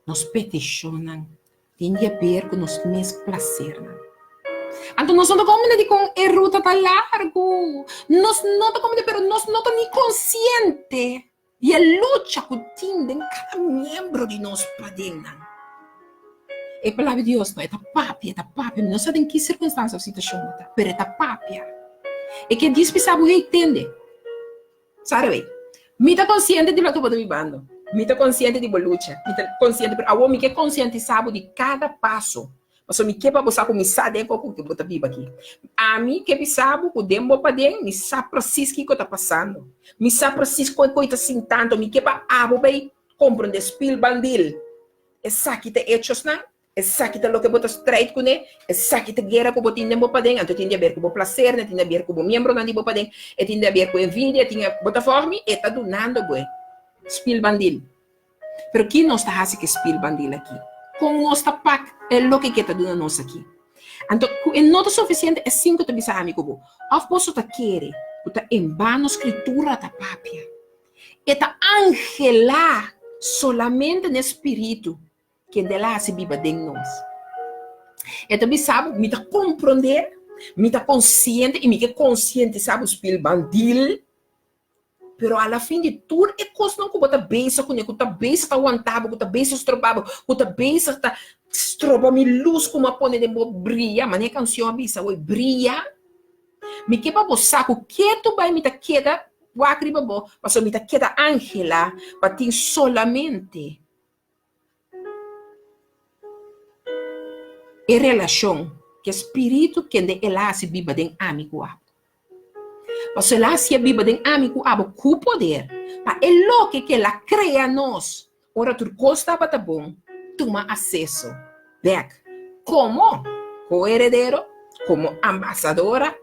Nos petishonnan tin di haber ku nos mes plasernan. Anto nos no ta komprende dikon e ruta ta largu. Nos no ta komprende, pero nos no ta ni konsiente di e lucha ku tin den kada miembro di nos padennan. E Palabra di Dios no, e ta papia, e ta papia. Mi no sa den ki sirkunstansia òf situashon bo ta, pero e ta papia. E ke djis bisa bo, hey, tende. Sarabey, Mi ta konsiente di loke bo ta bibando. Mi ta konsiente di bo lucha. Mi ta konsiente, pero awor mi ke konsientisá bo di kada paso. Pasobra mi ke pa bo sa ku mi sa den koko ku bo ta biba aki. Ami ke bisa bo ku den bo paden mi sa presis kiko ta pasando. Mi sa presis kon e koi ta sintanto. Mi ke pa abo bay komprondé spil bandil. Esaki ta echosnan. Esaki ta loke bo ta strijd kuné, esaki ta guera ku bo tin den bo paden, anto e tin di aber ku bo plasernan, e tin di aber ku bo miembronan di bo paden, e tin di aber ku envidia, e tin bo ta vòg mi? E ta dunando bo e spielbandil. Pero ki nos ta hasi ku e spielbandil aki? Kon nos ta pak e loke ku e ta duna nos aki? Anto ku e no ta sufisiente, e sinku ta bisa ami ku bo, òf boso ta kere ku ta en bano Skritura ta papia? E ta angelá solamente n'e spiritu Kende el a hasi biba den nos. E ta bisa bo, mi ta komprondé, mi ta konsiente i mi ke konsientisá bo spil bandil, pero a la fin di tur e kosnan ku bo ta bezig kuné, ku ta bezig ta wanta bo, ku ta bezig stroba bo, ku ta bezig ta stroba mi lus ku mi a pone den bo bria, manera e kanshon a bisa awor, bria, mi ke pa bo sa ku ketu bai mi ta keda wak riba bo, pasobra mi ta keda angelá pa tin solamente. E relashon ku e spiritu kende el a hasi biba den ami ku abo. Pasobra el a hasié biba den ami ku abo ku poder pa e loke ku el a krea nos ora tur kos tabata bon tuma aseso bèk komo koheredero, komo ambasadora.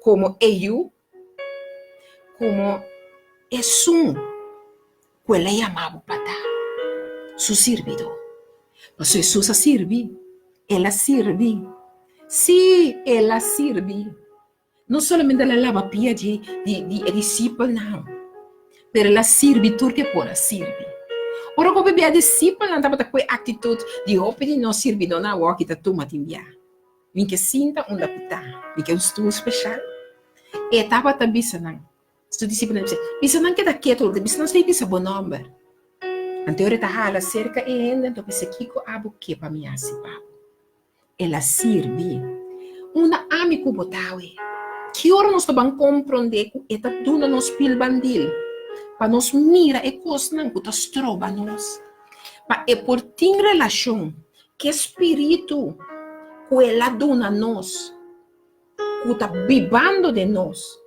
komo e Yu, komo esun ku el a yama bo pa ta su sirbidó. Pasobra Hesus a sirbi, el a sirbi, sí, el a sirbi. No solamente el a laba pia di di e disipelnan, pero el a sirbi tur ke por a sirbi. Ora ku bia disipelnan tabata ku e aktitut di hopi di nos sirbidónan awor ki ta tuma tin bia. Mi ke sinta unda ku ta, mi ke un stul speshal. E tabata bisa nan, su disipelnan a bisa, Bisa nan keda ketu, bisa nan stay bisa bo nòmber. Anto ora e ta hala serka e hende, anto bisa, Kiko abo ke pa mi hasi pa bo? El a sirbi. Unda ami ku bo ta awe? Ki ora nos ta ban komprondé ku e ta duna nos pilbandil pa nos mira e kosnan ku ta stroba nos, pa e por tin relashon ku e spiritu ku el a duna nos, ku ta bibando den nos,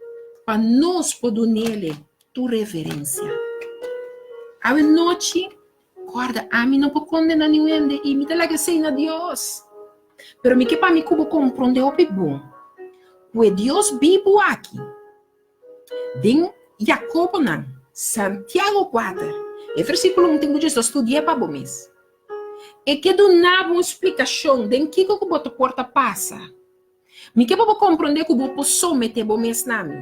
pa nos por dun'Ele tur reverensia? Awe nochi Kòrda, ami no por kondená niun hende i mi ta laga esei na Dios. Pero mi ke pa mi ku bo komprondé hopi bon ku e Dios bibu aki. Den Jakobonan, Santiago kuater, e versíkulo un tin ku djes ta studi'é pa bo mes. E ke duna bo un splikashon den kiko ku bo ta por ta pasa. Mi ke pa bo komprondé ku bo por someté bo mes na mi.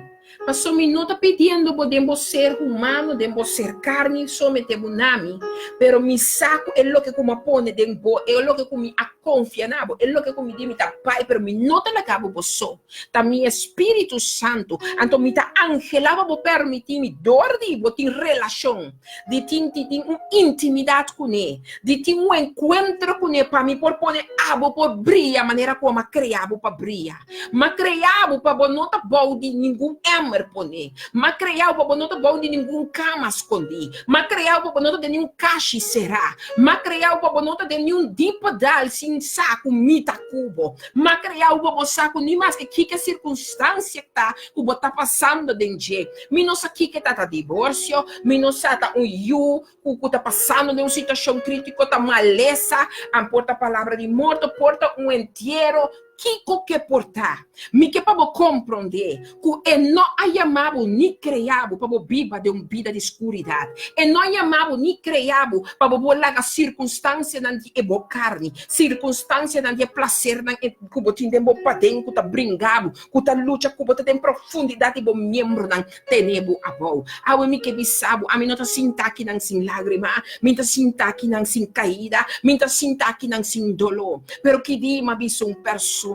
Pasobra mi no ta pidiendo bo den bo ser humano, den bo ser karni, someté bo na mi, pero mi sa ku e loke ku mi a pone den bo, e loke ku mi a konfia na bo, e loke ku mi di mi ta bai, pero mi no ta laga bo bo so. Ta mi Espíritu Santu. Anto mi ta anhelá pa bo permití mi dor di bo tin relashon. Di tin di tin un intimidat kuné, di tin un enkuentro kuné pa mi por pone abo por bria manera ku a krea bo pa bria. M'a krea bo pa bo no ta bou di ningun emmer poné. M'a krea bo pa bo no ta bou di ningun kama skondí. M'a krea bo pa bo no ta den niun kashi será. M'a krea bo pa bo no ta den niun dipe dal sin sa ku mi ta ku bo. M'a krea bo pa bo sa ku ni maske kiko sirkunstansia ta ku bo ta pasando den dje, Mi no sa kiko ta ta diborsio, mi no sa ta un yu ku ku ta pasando den un situashon kritiko, ta malesa, an por ta palabra di morto, por ta un entiero, kiko ke por ta. Mi ke pa bo komprondé ku e no a yama bo ni krea bo pa bo biba den un bida di skuridat. E no a yama bo ni krea bo pa bo por laga sirkunstansianan di e bo karni, sirkunstansianan di e plasernan ku bo tin den bo paden ku ta bringa bo, ku ta lucha ku bo ta den profundidat di bo miembronan tene bo abou. Awe mi ke bisa bo, ami no ta sinta akinan sin lágrima, mi ta sinta akinan sin kaida, mi ta sinta akinan sin doló. Pero ki di mi a bisa un persona,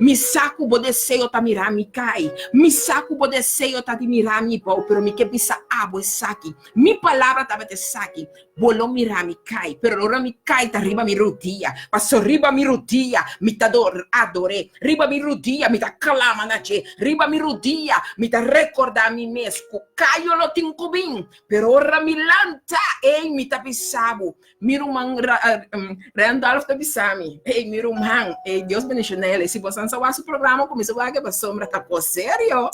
Mi sa ku bo deseo ta mira mi kai, mi sa ku bo deseo ta di mira mi bou, pero mi ke bisa abo esaki, mi palabra tabata esaki, Bo lo mira mi kai, pero ora mi kai ta riba mi rudia, paso riba mi rudia mi ta ador'é, riba mi rudia mi ta klama na dje, riba mi rudia mi ta rekordá mi mes ku kayo lo tin ku bin, pero ora mi lanta, ei, mi ta bisa bo, mi ruman Randolph ta bisa mi, ei, mi ruman, ei, Dios bendishoná el, si boso sa wak su programa kuminsá wak e pasobra ta kos serio.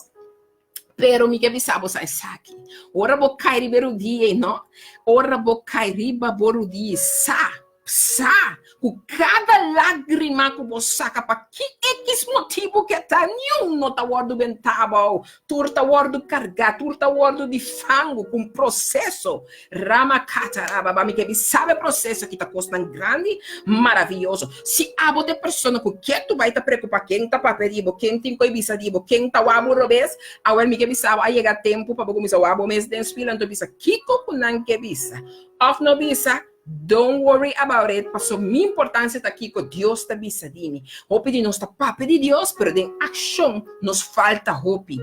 Pero mi ke bisa bo sa esaki. Ora bo kai riba e rudia ei, no? Ora bo kai riba bo rudia ei, sa, sa ku kada lágrima ku bo saka pa ki ekis motibu ke ta, niun no ta wòrdu bentá abou. Tur ta wòrdu kargá, tur ta wòrdu di fangu ku un proseso. Rama kata raba ba. Mi ke bisa bo e proseso aki ta kosnan grandi, maravioso. Si abo ta e persona ku ketu bai ta preokupa ken ta papia di bo, ken tin ku e bisa di bo, ken ta wak bo robes, awel mi ke bisa bo a yega tempu pa bo kuminsa wak bo mes den spil anto bisa kiko ku nan ke bisa òf no bisa, don't worry about it pasobra mi importansia ta kiko Dios ta bisa di mi. Hopi di nos ta papia di Dios pero den akshon nos falta hopi.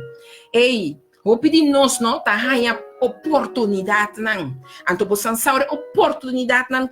Ey! Hopi di nos no ta haña oportunidatnan. Anto bo san sa ora e oportunidatnan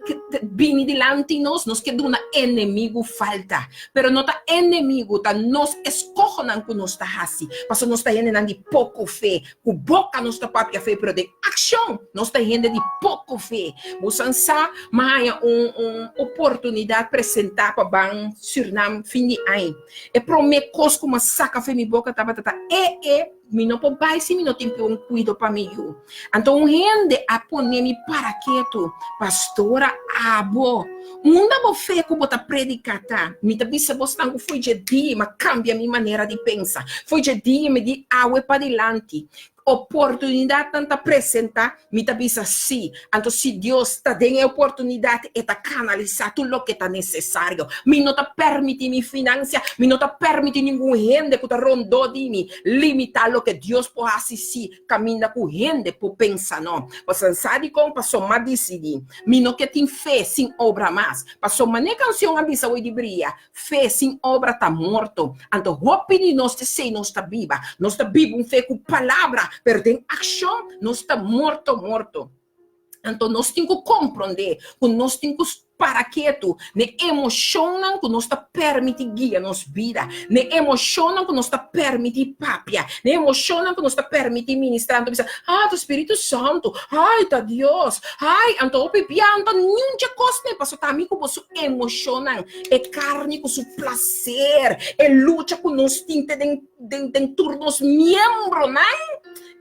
bini dilanti nos, nos ke duna enemigu falta. Pero no ta enemigu, ta nos eskohonan ku nos ta hasi. Pasobra nos ta hendenan di poko fe. Ku boka nos ta papia fe, pero den akshon nos ta hende di poko fe. Bo san sa, mi a haña un un oportunidat presentá pa ban Sürnam fin di aña. E promé kos ku mi a saka for mi boka tabata ta e e. Mi no por bai si mi no tin un kuido pa mi yu. Anto un hende a pone mi para ketu, Pastora, Abo, unda bo fe ku bo ta prediká ta? Mi ta bisa bosnan ku fo'i dje dia mi a kambia mi manera di pensa. Fo'i dje dia mi di awe padilanti, oportunidatnan ta presentá, mi ta bisa sí. Anto si Dios ta den e oportunidat, e ta kanalisá tur loke ta nesesario. Mi no ta permití mi finansia, mi no ta permití ningun hende ku ta rondó di mi limitá loke Dios por hasi sí kaminda ku hende por pensa no. Pasobra sa dikon? Pasobra m'a disidí. Mi no ke tin fe sin obra mas. Pasobra manera e kanshon a bisa hoy di bria, Fe sin obra ta morto. Anto hopi di nos ta esei nos ta biba. Nos ta biba un fe ku palabra, pero den akshon nos ta morto morto. Anto nos tin ku komprondé ku nos tin ku para ketu n'e emoshonnan ku nos ta permití guia nos bida, n'e emoshonnan ku nos ta permití papia, n'e emoshonnan ku nos ta permití ministrá. Anto bisa, Ah, ta Spiritu Santu, ai, ta Dios, ai. Anto hopi bia anto niun dje kos n'e, pasobra ta ami ku bo su emoshonnan, e karni ku su plaser, e lucha ku nos tin te den den den tur nos miembronan.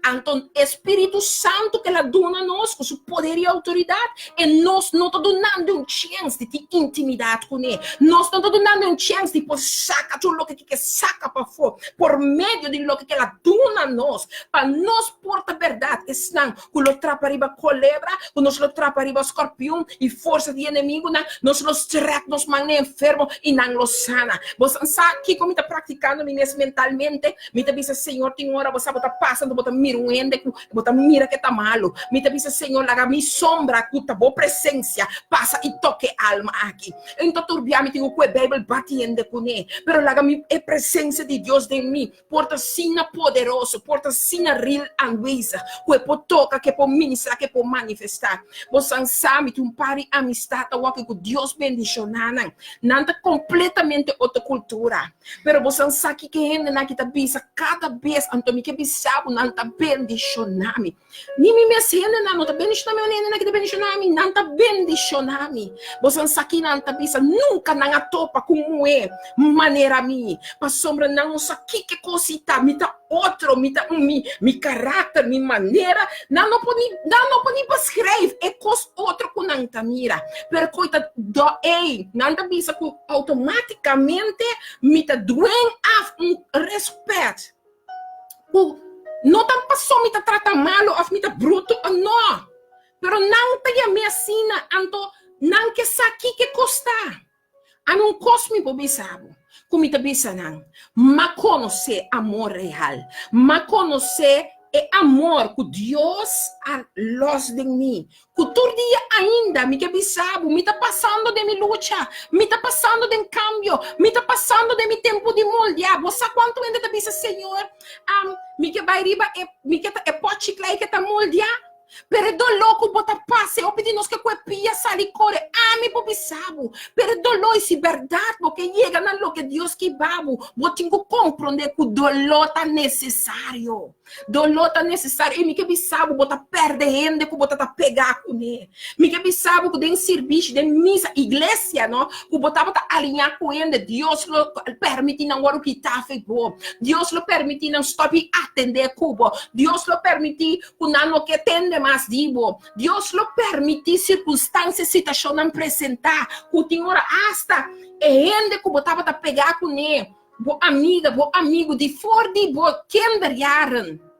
Anto e Spiritu Santu ku el a duna nos ku su poder i outoridat, e nos no ta dunando un chèns di tin intimidat kuné. Nos no ta dunando un chèns di por saka tur loke ke saka pafó por medio di loke ku el a duna nos, pa nos por ta bèrdat esnan ku lo trapa riba kolebra, ku nos lo trapa riba skòrpion i forsa di enemigunan, nos lo strèk nos man n'e enfermo i nan lo sana. Bo sa kiko mi ta praktikando mi mes mentalmente? Mi ta bisa, Señor, tin ora bo sa bo ta pasa anto bo ta mira un hende ku bo ta mira ke ta malu. Mi ta bisa, Señor, laga mi sombra ku ta bo presensia pasa i toka e alma aki. E no ta turbia mi tin ku kue Beibel bati hende kuné, pero laga mi e presensia di Dios den mi por ta asina poderoso, por ta asina real aanwezig ku e por toka, ku e por ministra, ku e por manifestá. Bo san sa mi tin un par di amistat awor ku Dios bendishoná nan. Nan ta kompletamente otro kultura. Pero bo san sa kiko e hendenan aki ta bisa kada bes, anto mi ke bisa bo, nan ta bendishoná mi. Ni mi mes hendenan no ta bendishoná mi, manera hendenan aki ta bendishoná mi, nan ta bendishoná mi. Bo san sa ki nan ta bisa, nunka nan a topa ku un muhé manera mi, pasobra nan no sa kiko e kos i ta, mi ta otro, mi ta un mi, mi karakter, mi manera, nan no por ni, nan no por ni beschrijf e kos otro ku nan ta mira. Pero koe ta do ei, nan ta bisa ku automaticamente mi ta dweng af un respet ku no ta paso mi ta trata malo of mi ta bruto o no, pero nan ta yam'é asina, anto nan ke sa kiko e kos ta. Ami un kos mi por bisa bo, ku mi ta bisa nan, M'a konosé amor real, m'a konosé e amor ku Dios a lòs den mi, ku tur dia ainda mi ke bisa bo, mi ta pasando den mi lucha, mi ta pasando den kambio, mi ta pasando den mi tempu di moldia. Bo sa kuantu hende ta bisa, Señor, mi ke bai riba e, mi ke ta e pòchi klei ke ta moldia? Pero e doló ku bo ta pasa, e hopi di nos ke ku e pia sali kore, ami por bisa bo. Pero e doló i si bèrdat bo ke yega na loke Dios ke ba bo, bo tin ku komprondé ku doló ta nesesario. Doló ta nesesario i mi ke bisa bo, bo ta pèrdè hende ku bo ta ta pegá kuné. Mi ke bisa bo ku den sirbishi, den misa, iglesia no, ku bo tabata aliñá ku hende, Dios lo permití nan wòrdu kitá af'e bo. Dios lo permití nan stòp di atendé ku bo. Dios lo permití ku nan no ke tende mas di bo. Dios lo permití sirkunstansia, situashonnan presentá ku tin ora asta e hende ku bo tabata pegá kuné, bo amiga, bo amigu di for di bo kinderjaren,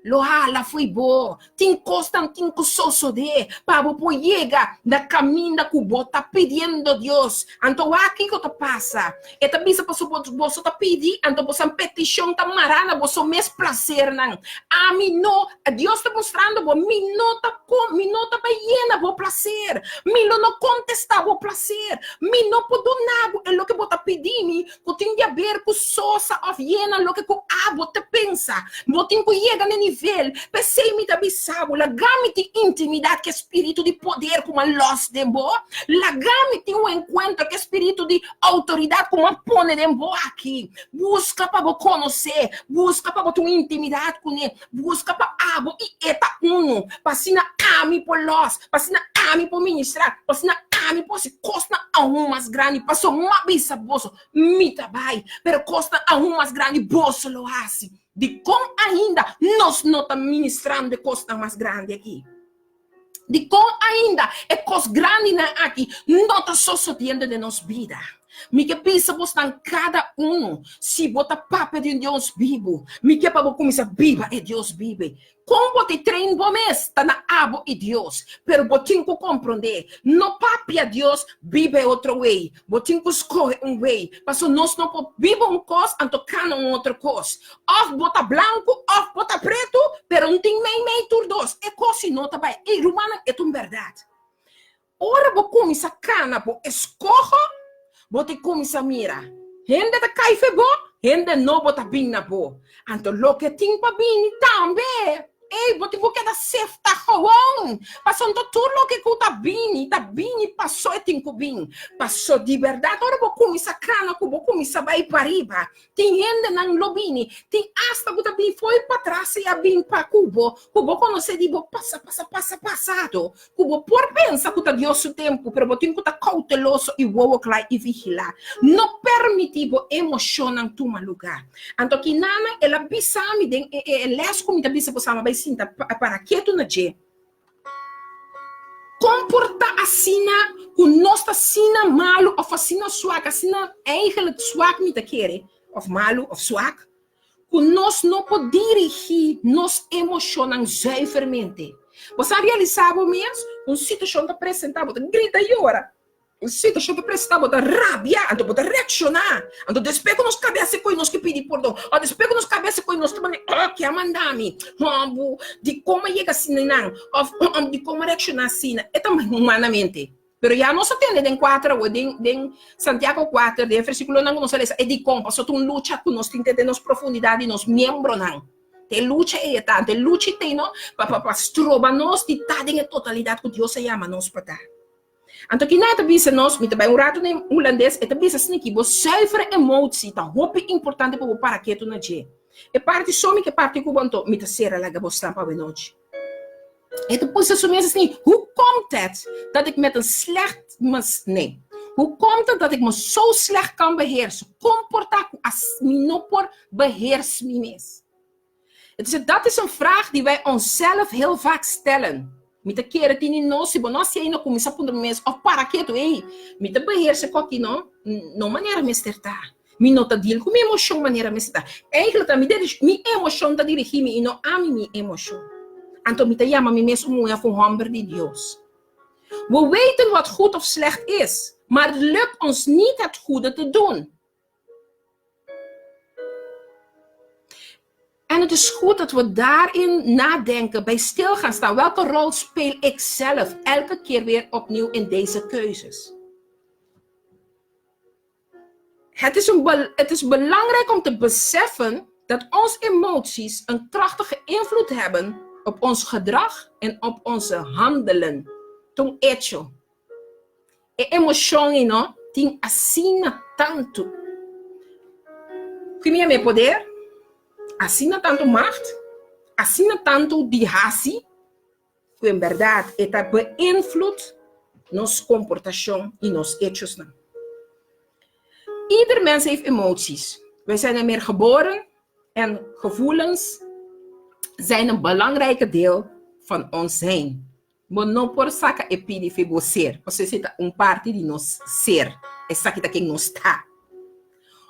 lo hala fo'i bo. Tin kosnan tin ku sosodé pa bo por yega na kaminda ku bo ta pidiendo Dios. Anto wak kiko ta pasa? E ta bisa pasobra boso ta pidi, anto boso petishon ta mará na boso mes plasernan. Ami no, Dios ta mustrando bo, mi no ta mi no ta bai yena bo plaser, mi lo no kontestá bo plaser, mi no por duna bo e loke bo ta pidi mi ku tin di aber ku sosa òf yena loke ku abo ta pensa. Bo tin ku yega na e nivel, p'esei mi ta bisa bo, laga mi tin intimidat ku e spiritu di poder ku mi a lòs den bo, laga mi tin un enkuentro ku e spiritu di Outoridat ku a pone den bo aki, buska pa bo konosé, buska pa bo tin un intimidat kuné, buska pa abo i e ta unu, pa asina ami por lòs, pa asina ami por ministrá, pa asina ami por hasi kosnan aun mas grandi. Pasobra mi a bisa boso, mi ta bai, pero kosnan aun mas grandi boso lo hasi. Dikon ainda nos no ta ministrando e kosnan mas grandi aki? Dikon ainda e kos grandinan aki no ta sosodiendo den nos bida? Mi ke bisa bosnan kada unu, si bo ta papia di un Dios bibu, mi ke pa bo kuminsá biba e Dios bibu. Kon bo ta train bo mes ta na abo i Dios, pero bo tin ku komprondé, no papia Dios biba e otro wei, bo tin ku skohe un wei, pasobra nos no por biba un kos anto kana un otro kos. Òf bo ta blanku òf bo ta pretu, pero no tin mei mei tur dos, e kos si no ta bai. Ey rumannan, e ta un bèrdat. Ora bo kuminsá kana bo eskoho, bo ta kuminsá mira, hende ta kai fe bo, hende nobo ta bin na bo. Anto loke tin pa bini tambe, ey, bo tin ku keda sefta gewoon, pasobra tur loke ku ta bini, ta bini paso e tin ku bin. Paso di bèrdat ora bo kuminsá kana ku bo kuminsá bai pariba, Tin hendenan lo bini, tin asta ku ta bin fo'i patras i a bin pa ku bo, ku bo konosé di bo pasa, pasa, pasa, pasado, ku bo por pensa ku ta Dios su tempu, pero bo tin ku ta kouteloso i wowo kla i vigilá. No permití bo emoshonnan tuma lugá. Anto kinanan el a bisa mi den e e lès ku mi ta bisa bo sama bai sinta para ketu na dje. Kon por ta asina ku nos ta asina malu òf asina swak, asina eigenlijk swak mi ta kere, òf malu òf swak, ku nos no por dirigí nos emoshonnan zuivermente? Bo sa realisá bo mes ku un situashon ta presentá, bo ta grita yora. Un situashon ta presentá, bo ta rabia, anto bo ta reakshoná. Anto despues ku nos kabesa koe nos ke pidi pordon, òf despues ku nos kabesa koe nos ta manda, oh, ke a manda mi? Hòmbu, dikon a yega asina nan? Òf, hòmbu, dikon a reakshoná asina? E ta humanamente. Pero ya nos a tende den kuater awor, den, den Santiago kuater, den e versíkulonan ku nos a lesa, e dikon, pasobra ta un lucha ku nos tin te den nos profundidat di nos miembronan. Te lucha ei e ta, te lucha ei no, pa, pa, pa stroba nos di ta den e totalidat ku Dios a yama nos pa ta. Anto kina e ta bisa nos, mi ta bai un ratu na hulandes, e ta bisa asina ki bo zuivere emotie ta hopi importante pa bo para ketu na dje. E parti so mi ke parti ku bo anto mi ta sera laga bo stampa awenochi. E ta pusa su mes asina, hoe komt het dat ik met een slecht nee, hoe komt het dat ik me zo slecht kan beheersen? Kon por ta ku as mi no por beheers mi mes? Dus dat is een vraag die wij onszelf heel vaak stellen. Mi ta kere tin di nos, si bo no hasi ei no kuminsá puntra bo mes òf para ketu, ei, mi ta beheersa ku aki no, no manera mester ta. Mi no ta deal ku mi emoshon manera mester ta. Eigenlijk ta mi mi emoshon ta dirigí mi i no ami mi emoshon. Anto mi ta yama mi mes un muhé òf un hòmber di Dios. We weten wat goed of slecht is, maar het lukt ons niet het goede te doen. En het is goed dat we daarin nadenken, bij stil gaan staan. Welke rol speel ik zelf elke keer weer opnieuw in deze keuzes? Het is, een, het is belangrijk om te beseffen dat onze emoties een krachtige invloed hebben op ons gedrag en op onze handelen. Toen hecho. E emoshon ei no tin asina tantu Ki mi e poder, asina tantu macht, asina tantu di hasi, ku en bèrdat e ta beïnvloed nos komportashon i nos echosnan. Ieder mens heeft emoties. Wij zijn ermee geboren en gevoelens zijn een belangrijke deel van ons zijn. Bo no por saka e pidi fi bo ser, pasobra esei ta un parti di nos ser, esaki ta ken nos ta.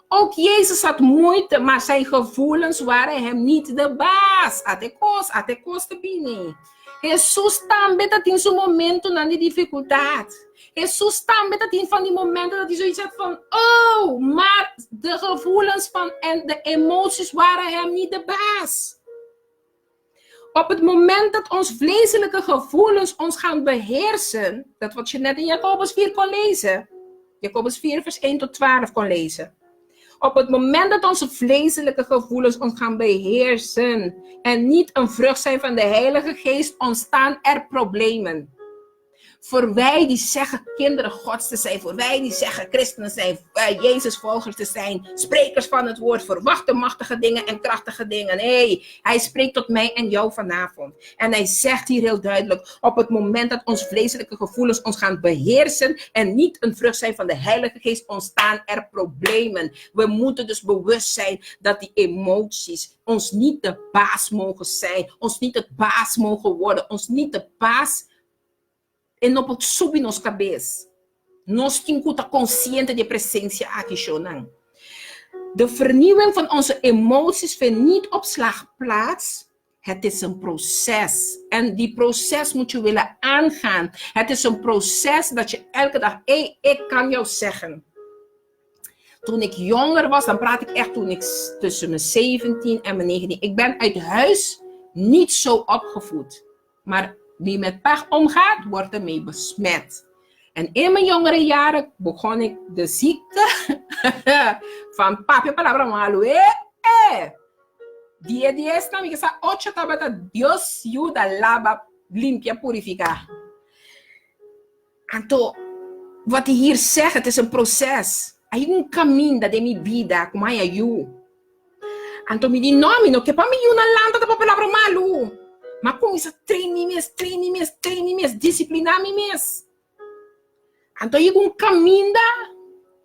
Ook Jezus had moeite, maar zijn gevoelens waren hem niet de baas. Ata e kos, ata e kos ta bini. Hesus tambe ta tin su momentonan di difikultat. Hesus tambe ta tin van die momenten dat hij zoiets had van, oh, maar de gevoelens van en de emoties waren hem niet de baas. Op het moment dat ons vleeselijke gevoelens ons gaan beheersen, dat wat je net in Jacobus 4 kon lezen, Jacobus 4 vers 1 tot 12 kon lezen. Op het moment dat onze vleeselijke gevoelens ons gaan beheersen en niet een vrucht zijn van de Heilige Geest, ontstaan er problemen. Voor wij die zeggen kinderen Gods te zijn, voor wij die zeggen christenen zijn, eh, Jezus volgers te zijn, sprekers van het woord, verwachten machtige dingen en krachtige dingen. Nee, hij spreekt tot mij en jou vanavond. En hij zegt hier heel duidelijk, op het moment dat ons vleeselijke gevoelens ons gaan beheersen en niet een vrucht zijn van de Heilige Geest, ontstaan er problemen. We moeten dus bewust zijn dat die emoties ons niet de baas mogen zijn, ons niet het baas mogen worden, ons niet de baas E no por subi nos kabes. Nos tin ku ta konsiente di e presensia aki, shownan. De vernieuwing van onze emoties vindt niet op slag plaats. Het is een proces. En die proces moet je willen aangaan. Het is een proces dat je elke dag, hey, ik kan jou zeggen. Toen ik jonger was, dan praat ik echt toen ik tussen mijn 17 en mijn 19. Ik ben uit huis niet zo opgevoed. Maar wie met pech omgaat, wordt ermee besmet. En in mijn jongere jaren begon ik de ziekte van papia palabra malu. Eh, eh. Die dies na mi sa ocho tabata Dios yuda laba limpia purifica. Anto, wat hij hier zegt, het is een proces. Hay un caminda den mi bida ku maya yu. Anto mi di, no, mi no ke pa mi yunan lanta ta papia palabra malu. M'a kuminsá train mi mes, train mi mes, train mi mes, disipliná mi mes. Anto yega un kaminda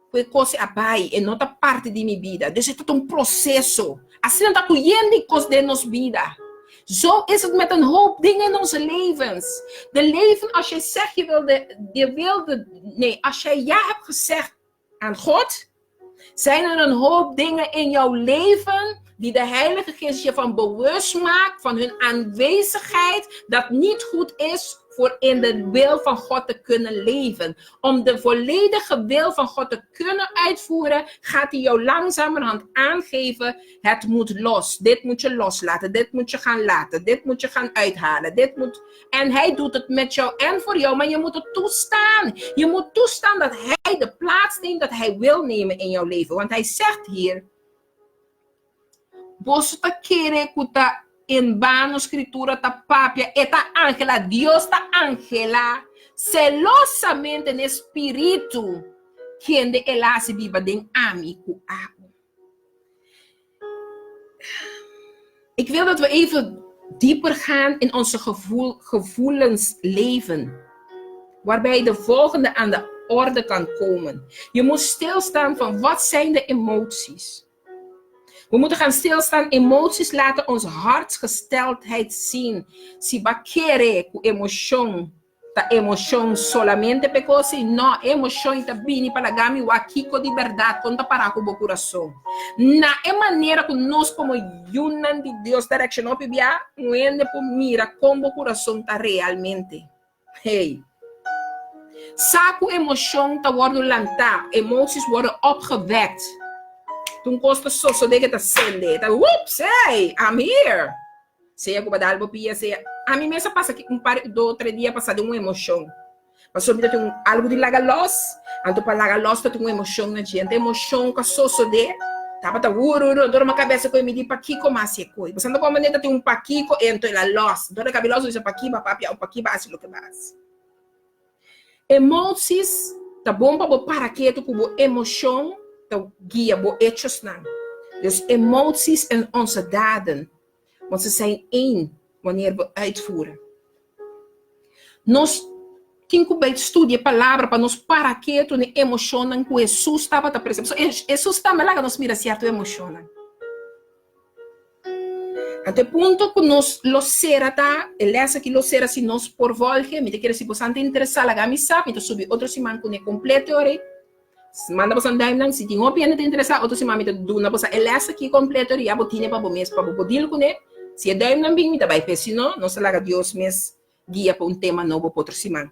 ku e kos a bai, e no ta parti di mi bida. Dus e ta un proseso. Asina ta ku yen di kos den nos bida. Zo is het met een hoop dingen in onze levens. De leven, als jij zegt je wil de, je wil de, nee, als jij ja hebt gezegd aan God, zijn er een hoop dingen in jouw leven die de Heilige Geest je van bewust maakt van hun aanwezigheid dat niet goed is voor in de wil van God te kunnen leven. Om de volledige wil van God te kunnen uitvoeren, gaat hij jou langzamerhand aangeven: het moet los. Dit moet je loslaten, dit moet je gaan laten, dit moet je gaan uithalen, dit moet. En hij doet het met jou en voor jou, maar je moet het toestaan. Je moet toestaan dat hij de plaats neemt dat hij wil nemen in jouw leven. Want hij zegt hier: Boso ta kere ku ta en bano Skritura ta papia, e ta anhelá, Dios ta anhelá selosamente n'e Spiritu kende el a hasi biba den ami ku abo. Ik wil dat we even dieper gaan in onze gevoel, gevoelensleven. Waarbij de volgende aan de orde kan komen. Je moet stilstaan van wat zijn de emoties. We moeten gaan stilstaan. Emoties laten ons hartsgesteldheid zien. Si bo a kere ku emoshon ta emoshon solamente p'e kos ei? No, emoshon ta bini pa laga mi wak kiko di bèrdat kon ta pará ku bo kurason. Na e manera ku nos komo yunan di Dios ta reakshoná hopi bia, un hende por mira kon bo kurason ta realmente. Hey. Sa ku emoshon ta wòrdu lantá, emoties worden opgewekt. Ta un kos ta sosodé ke ta sende, ta whoops, hey, I'm here. Sea ku bo dal bo pia, sea. Ami mes a pasa un par, dos, tres dia pasá den un emoshon. Pasobra mi ta tin un algu di laga lòs, anto pa laga lòs ta tin un emoshon na dje. Anto emoshon ku a sosodé tabata wururu, anto mi kabesa koe mi di pakiko mi a hasi e koe. Pasobra anto komo ta tin un pakiko e anto el a lòs. Anto el a kabi lòs, mi bisa paki bo a papia òf paki bo a hasi loke bo a hasi. Emoties ta bon pa bo para ketu ku bo emoshon ta guia bo echosnan. Dus emoties en onze daden, want ze zijn één wanneer we uitvoeren. Nos tin ku bai studia e palabra pa nos para ketu na e emoshonnan ku Hesus tabata presente. Pasobra Hesus tambe laga nos mira sierto emoshonnan. Anto e punto ku nos lo sera ta, e lès aki lo sera si nos por volge, mi ta kere si bosan ta interesá laga mi sa, mi ta subi otro siman kuné kompleto e ora ei. Manda bosan duimnan, si tin hopi hende ta interesá, otro siman mi ta duna bosan e lès aki kompleto ora ya bo tine pa bo mes pa bo por deal kuné. Si e duimnan bin mi ta bai p'e, si no, nos ta laga Dios mes guia pa un tema nobo pa otro siman.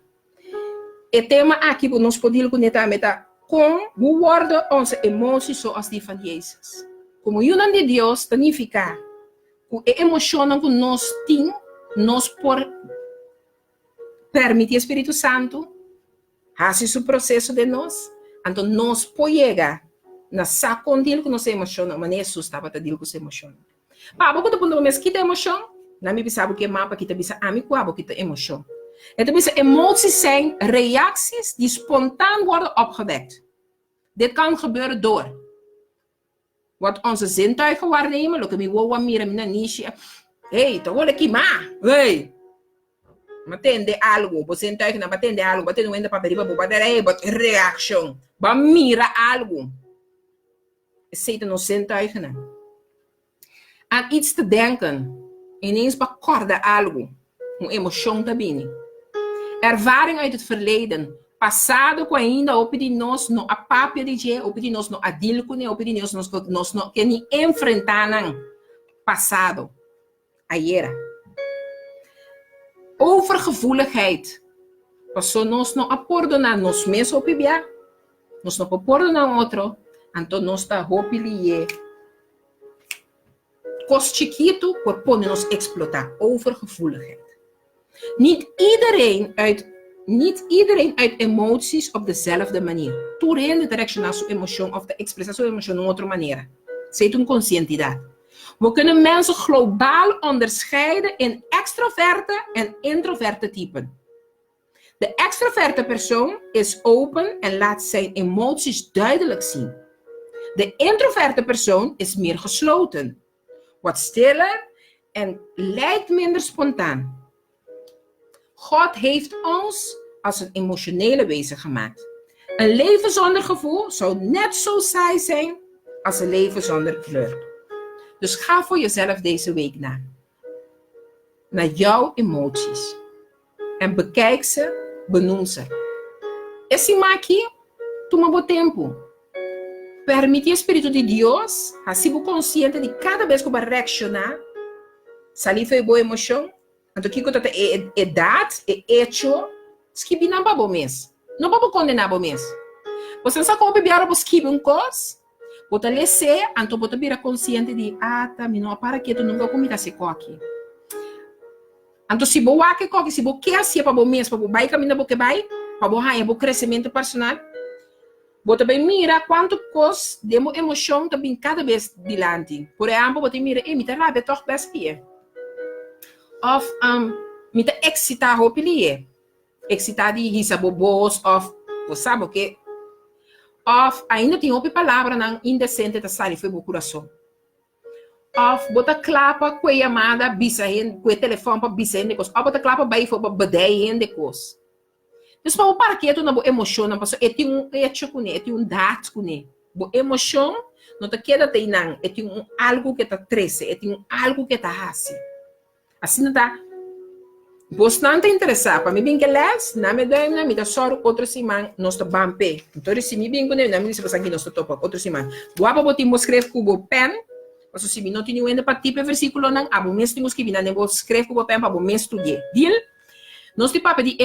E tema aki ku nos por deal kuné tambe ta kon, hoe worden onze emoties zoals die van Jezus? Komo yunan di Dios ta nifiká ku e emoshonnan ku nos tin, nos por permití e Spiritu Santu hasi su proseso den nos, anto nos por yega na sa kon deal ku nos emoshonnan, manera Hesus tabata deal ku su emoshonnan. Pa abo ku ta puntra bo mes kita emoshon, na mi bisa bo ke mapa ki ta bisa ami ku abo kita emoshon. E ta bisa emoties zijn reacties die spontaan worden opgewekt. Dit kan gebeuren door wat onze zintuigen waarnemen, loke mi wowo a mira, mi nanishi a, hey, ta wole kima, hey! Ma tende algo, bo zintuigennan ba tende algo, ba tende un hende papia riba bo, ba dera, hey, bo reaccion, ba mira algo. Esei ta nos zintuigennan. Aan iets te denken, ineens bo a kòrda algu, un emoshon ta bini. Ervaring uit het verleden, pasado ku ainda hopi di nos no a papia di dje, hopi di nos no a deal kuné, hopi di nos nos no ke ni enfrentá nan. Pasado. Ayera. Overgevoeligheid. Paso nos no a pordoná nos mes hopi bia, nos no por pordoná un otro, anto nos ta hopi lié. Kos chikitu por pone nos eksplotá. Overgevoeligheid. Niet iedereen uit Niet iedereen uit emoties op dezelfde manier. Tur hende ta reakshoná su emoshon òf ta ekspresá su emoshon un otro manera. Esei ta un konsientidat. We kunnen mensen globaal onderscheiden in extroverte en introverte typen. De extroverte persoon is open en laat zijn emoties duidelijk zien. De introverte persoon is meer gesloten, wat stiller en lijkt minder spontaan. God heeft ons als een emotionele wezen gemaakt. Een leven zonder gevoel zou net zo saai zijn als een leven zonder kleur. Dus ga voor jezelf deze week na. Naar jouw emoties. En bekijk ze, benoem ze. E siman aki, tuma bo tempu. Permití e Spiritu di Dios hasi bo konsiente di kada bes ku bo a reakshoná, salí for di bo emoshon. Anto kiko ta ta e edat, e echo? Skibi nan pa bo mes. No pa bo kondená bo mes. Bo sa kon hopi biaha bo skibi un kos, bo ta les'é, anto bo ta bira konsiente di, Ata, mi no a para ketu nunka ku mi ta hasi koki. Anto si bo wak e koki, si bo ke hasié pa bo mes, pa bo bai kaminda bo ke bai, pa bo haña bo kresementu personal, bo ta bai mira kuantu kos den bo emoshon ta bin kada bes dilanti. Por ehèmpel, bo ta mira, ey, mi ta rabia tòg bes pie. Òf, mi ta eksitá hopi lié. Eksitá di hisa bo bos òf bo sa bo ke. Òf ainda tin hopi palabranan indesente ta sali fo'i bo kurason. Òf bo ta kla pa kue yamada bisa hende, kue telefòn pa bisa hende kos. Òf bo ta kla pa bai for pa bedei hende kos. Dus pa bo para ketu na bo emoshonnan pasobra e tin un echo kuné, e tin un daad kuné. Bo emoshon no ta keda ta einan, e tin un algu ku e ta trese, e tin un algu ku e ta hasi. Asina ta, bosnan ta interesá pa mi bin ke lès, na mi duimnan, mi ta sòru otro siman nos ta ban p'e. Anto si mi bin kuné, nan mi bisa pasobra aki nos ta topa otro siman. Guapa bo tin bo skref ku bo pèn, pasobra si mi no tin niun hende pa tip e versíkulonan, abo mes tin ku skibi nan den bo skref ku bo pèn pa bo mes studi'é. Deal? Nos tin papia di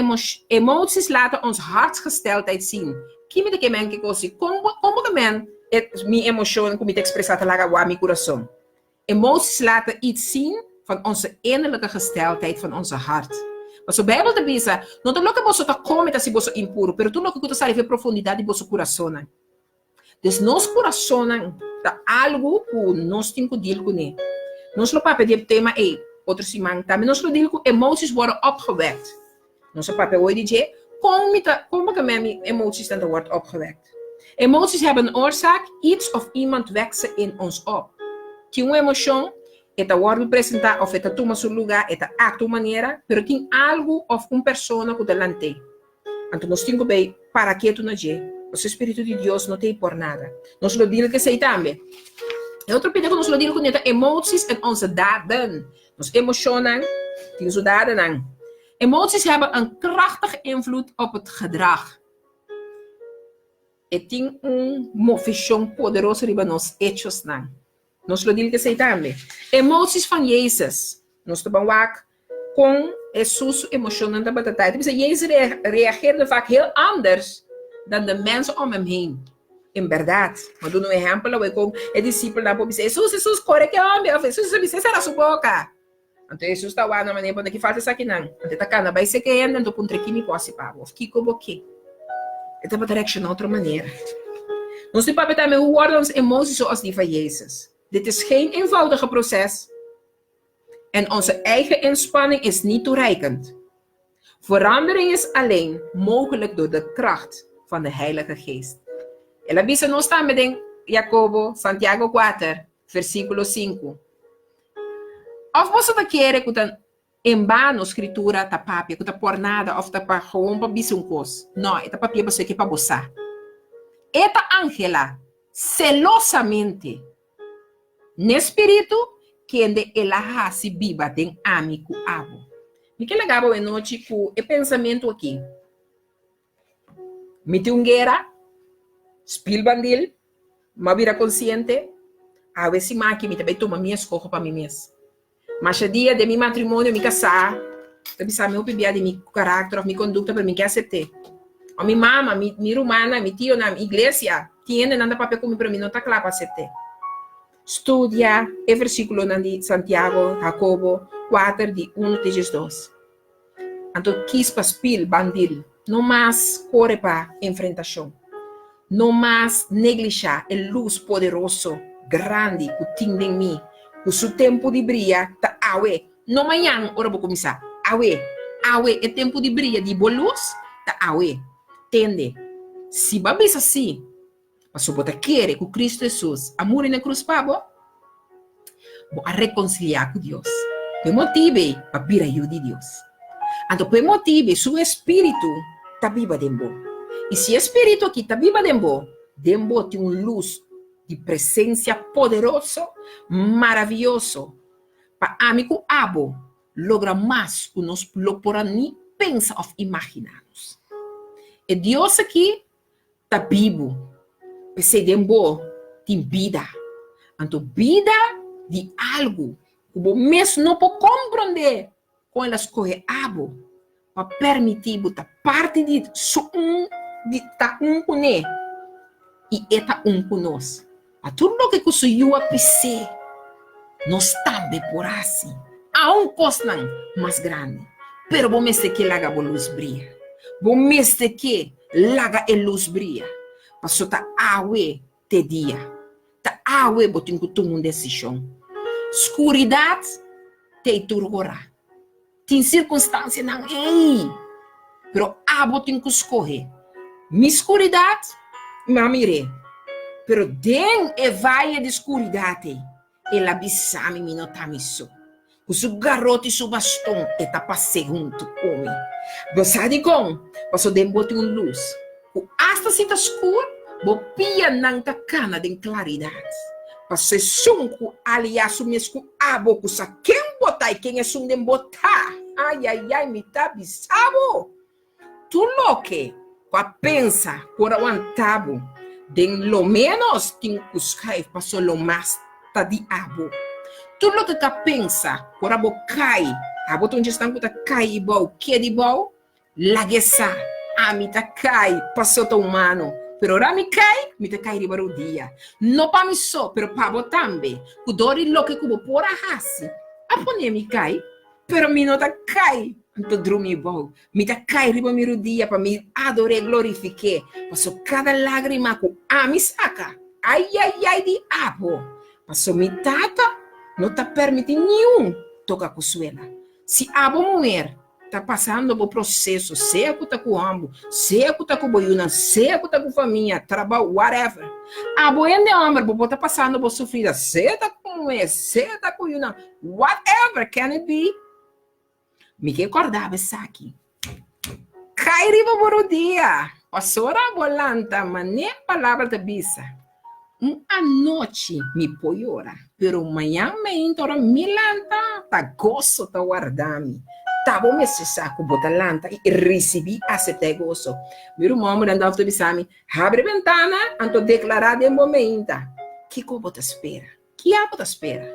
emoties laten ons hartsgesteldheid zien. Ki mi ta ke men ke kos si? Kon bo ke men e mi emoshon ku mi ta ekspresá ta laga wak mi kurason? Emoties laten iets zien van onze innerlijke gesteldheid van onze hart. Pasobra Bijbel ta bisa, No ta loke boso ta come ta haci boso impuro, pero tur loke cu ta sali for e profundidad di boso curasonnan. Dus nos curasonnan ta algo cu nos tin cu deal cune. Nos lo papia di e tema ey otro siman. Tambe nos lo deal cu emoties worden opgewekt. Nos a papia hoy di dje, con mi ta, con bo ta mea mi emotiesnan ta word opgewekt? Emoties hebben een oorzaak, iets of iemand wekt ze in ons op. Tin un emocion, e ta wordo presenta of e ta tuma su luga, e ta actua un manera, pero tin algo of un persona cu ta lant'é. Anto nos tin cu bay para ketu na dje, pasobra e Spiritu di Dios no ta ey por nada. Nos lo deal cu esey tambe. E otro pida cu nos lo deal cune ta emoties en onze daden. Nos emocionnan tin su dadennan. Emoties hebben een krachtige invloed op het gedrag. E tin un moveshon poderoso riba nos echosnan. Nos lo deal ku esei tambe. Emoties van Jezus. Nos ta ban wak kon Hesus su emoshonnan tabata ta. E ta bisa Jezus reageerde vaak heel anders dan de mensen om hem heen. En bèrdat. Mi a duna un ehèmpel awe kon e disipelnan por bisa, Hesus, Hesus, kore ke hòmber! Òf Hesus a bisa, sera su boka! Anto Hesus ta wak na manera pone ki falta esakinan. Anto e ta kana bai seka hende anto puntra ki mi por hasi pa bo òf kiko bo ke. E tabata reakshoná otro manera. Nos tin papia tambe hoe worden onze emoties zoals die van Jezus. Dit is geen eenvoudige proces en onze eigen inspanning is niet toereikend. Verandering is alleen mogelijk door de kracht van de Heilige Geest. El a bisa nos tambe den Jacobo, Santiago kuater, versíkulo sinku. Òf boso ta kere ku ta en bano Skritura ta papia, ku ta por nada òf ta pa gewoon pa bisa un kos? No, e ta papia pasobra e ke pa bo sa. E ta anhelá selosamente n'e spiritu kende el a hasi biba den ami ku abo. Mi ke laga bo e nochi ku e pensamentu aki, Mi tin un guera, spil bandil, m'a bira konsiente, awe siman aki mi ta bai tuma mi eskoho pa mi mes. Masha dia den mi matrimonio mi kasá ta bisa mi hopi bia di mi karakter òf mi kondukta pero mi ke asept'é. Òf mi mama, mi mi rumannan, mi tionan, mi iglesia, tin hendenan ta papia ku mi pero mi no ta kla pa asept'é. Studia e versíkulonan di Santiago, Hakobo, kuater di unu te diesdos. Anto kis pa spil bandil, no mas kore pa enfrentashon. No mas neglishá e lus poderoso grandi ku tin den mi, ku su tempu di bria ta awe, no mañan ora bo kuminsá, awe, awe e tempu di bria di bo lus ta awe. Tende, si bo a bisa sí, Pasobra bo ta kere ku Kristu Hesus a muri na krus pa bo, bo a rekonsiliá ku Dios. Ku e motibu ei, bo a bira yu di Dios. Anto ku e motibu ei, su espíritu ta biba den bo. I si e spiritu akí ta biba den bo, den bo tin un lus di presensia poderoso, maravioso, pa ami ku abo logra mas ku nos lo por a ni pensa òf imaginá nos. E Dios akí ta bibu, p'esei den bo tin bida. Anto bida di algu ku bo mes no por komprondé kon el a skohe abo pa permití bo ta parti di su un di ta un kuné i e ta un ku nos. Pa tur loke ku su yu a pis'é, nos tambe por hasi aun kosnan mas grandi. Pero bo mester ke laga bo lus bria. Bo mester ke laga e lus bria, paso ta awe t'e dia. Ta awe bo tin ku tuma un desishon. Skuridat t'ei tur ora. Tin sirkunstansianan ei, pero abo tin ku skohe. Mi skuridat, mi a mir'é, pero den e vaye di skuridat ei, el a bisa mi mi no ta mi so. Ku su garoti i su baston e ta pas'é huntu ku mi. Bo sa dikon? Pasobra den bo tin un lus ku asta si ta skur, bo pianan ta kana den klaridat. Pasobra esun ku aliá su mes ku abo ku sa ken bo ta i ken esun den bo ta. Ayayay, mi ta bisa bo, tur loke ku a pensa por a wanta bo, den lo ménos tin ku schuif pasobra lo mas ta di abo. Tur loke ku a pensa por a bo kai, abo ta un djesnan ku ta kai i bou, keda i bou, Lag'é sa, ami ta kai paso ta humano, pero ora mi kai, mi ta kai riba rodia. No pa mi so, pero pa bo tambe, ku dor di loke ku bo por a hasi, a pone mi kai, pero mi no ta kai, anto drumi bou. Mi ta kai riba mi rodia pa mi ador'é, glorifik'é, paso kada lágrima ku ami saka, ayayay di abo, paso mi Tata no ta permití niun toka ku suela. Si abo muher ta pasando bo proceso, sea cu ta cu homber, sea cu ta cu bo yunan, sea cu ta cu famia, trabao, whatever. Abo hende homber bo por ta pasando bo sufrida, sea ta cu muher, sea ta cu yunan, whatever can it be. Mi ke corda bo esaki. Cai riba bo rodia, pasobra bo lanta mane palabra ta bisa. Un anochi mi por yora, pero mañan meinta ora mi lanta, ta goso ta warda mi. Ta bo mester sa ku bo ta lanta i risibí, aseptá e goso. Mi ruman muda andaba ta bisa mi, Habri bentana, anto deklará den bo meinta. Kiko bo ta spera? Ki abo ta spera?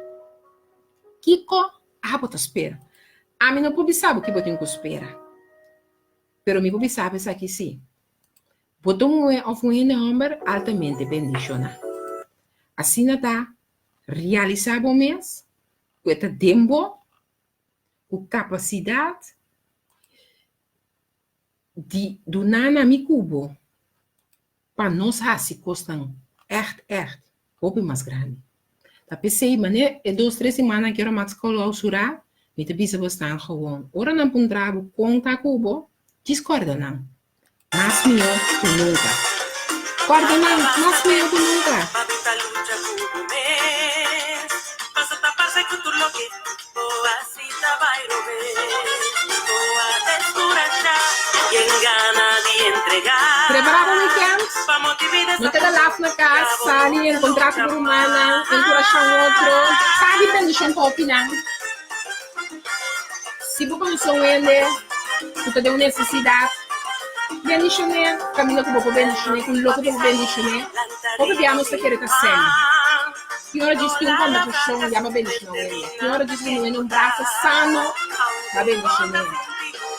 Kiko abo ta spera? Ami no por bisa bo ki bo tin ku spera, pero mi por bisa bo esaki sí. Bo ta un muhé òf un hende hòmber altamente bendishoná. Asina ta realisá bo mes ku e ta den bo ku kapasidat di duna na mi ku bo pa nos hasi kosnan ègt ègt hopi mas grandi. Ta p'esei manera e dos tres simannan ku ora Max klousurá mi ta bisa bo stan gewon ora nan puntra bo kon ta ku bo djis kòrda nan Mas mihó ku nunka. Kòrda nan, mas mihó ku nunka. Prepará bo weekend. No keda laf na kas, sali, enkontrá ku bo rumannan, enkurashá un otro. Sa di bendishon pa hopi nan. Si bo konosé un hende ku ta den un nesesidat, bendishon'é kaminda ku bo por bendishon'é, ku loke bo por bendishon'é. Hopi bia nos ta kere ta sèn. Tin ora djis tin un kombersashon ya bo bendishoná un hende. Tin ora djis duna un hende un brasa sano bo a bendishon'é.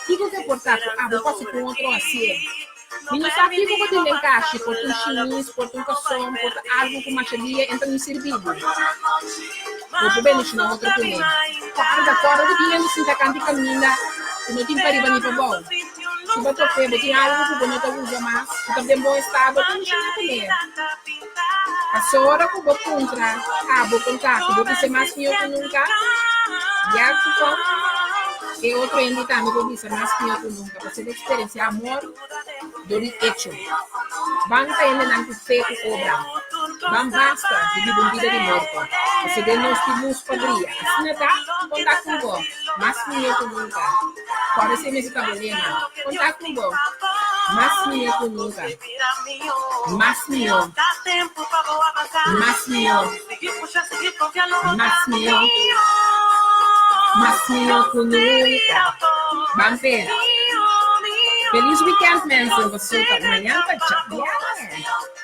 Kiko ke por ta ku abo pasa ku un otro hasié? Mi no sa kiko bo tin den kashi, por ta un shimis, por ta un kason, por ta algu ku masha dia e ta no sirbi bo. Bo por bendishoná otro kuné. Kòrda, kòrda ku tin hende sinta kanti kaminda ku no tin pariba ni pabou. Si bo top'é, bo tin algu ku bo no ta usa mas, ku ta den bon estado, bendishoná kuné. Pasobra ku bo puntra abo konta ku bo bisa mas mihó ku nunka, ya ku kon e otro hende tambe por bisa mas mihó ku nunka. Pasobra eksperensiá amor dor di echo. Ban ta hendenan ku fe ku obra. Ban basta di biba un bida di morto. Pasobra den nos tin lus pa bria. Asina ta, konta ku bo mas mihó ku nunka. Kòrda esei mester ta bo lema, Konta ku bo mas mihó ku nunka. Mas mihó, mas mihó, mas mihó, mas mihó ku nunka. Ban p'e. Feliz weekend mensen, pasobra mañan ta djabièrnè.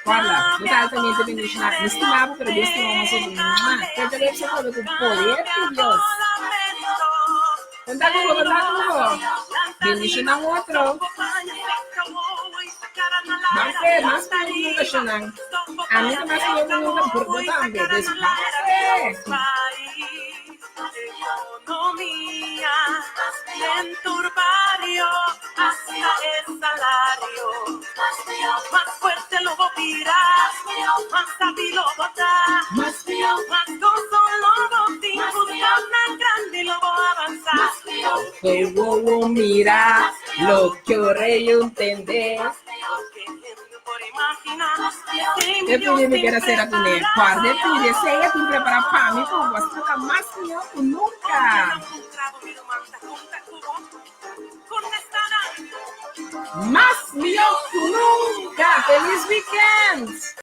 Kòrda, bo ta altamente bendishoná. Mi stima bo, pero Dios stima bo mas hopi. Mua! Kòrda web sa kobe ku poder di Dios. Konta ku bo, konta ku bo. Bendishoná un otro. Ban fe, mas mihó ku nunka shonnan. Ami ta mas mihó ku nunka, por bo tambe. Dus ban fe. Ke wowo mira, loke oreya ntende. E pidi mi keda sera kuné. Guarda e pidi esei a tin prepará pa mi ku bo ta mas mihó ku nunka. Mas mihó ku nunka! Feliz weekend!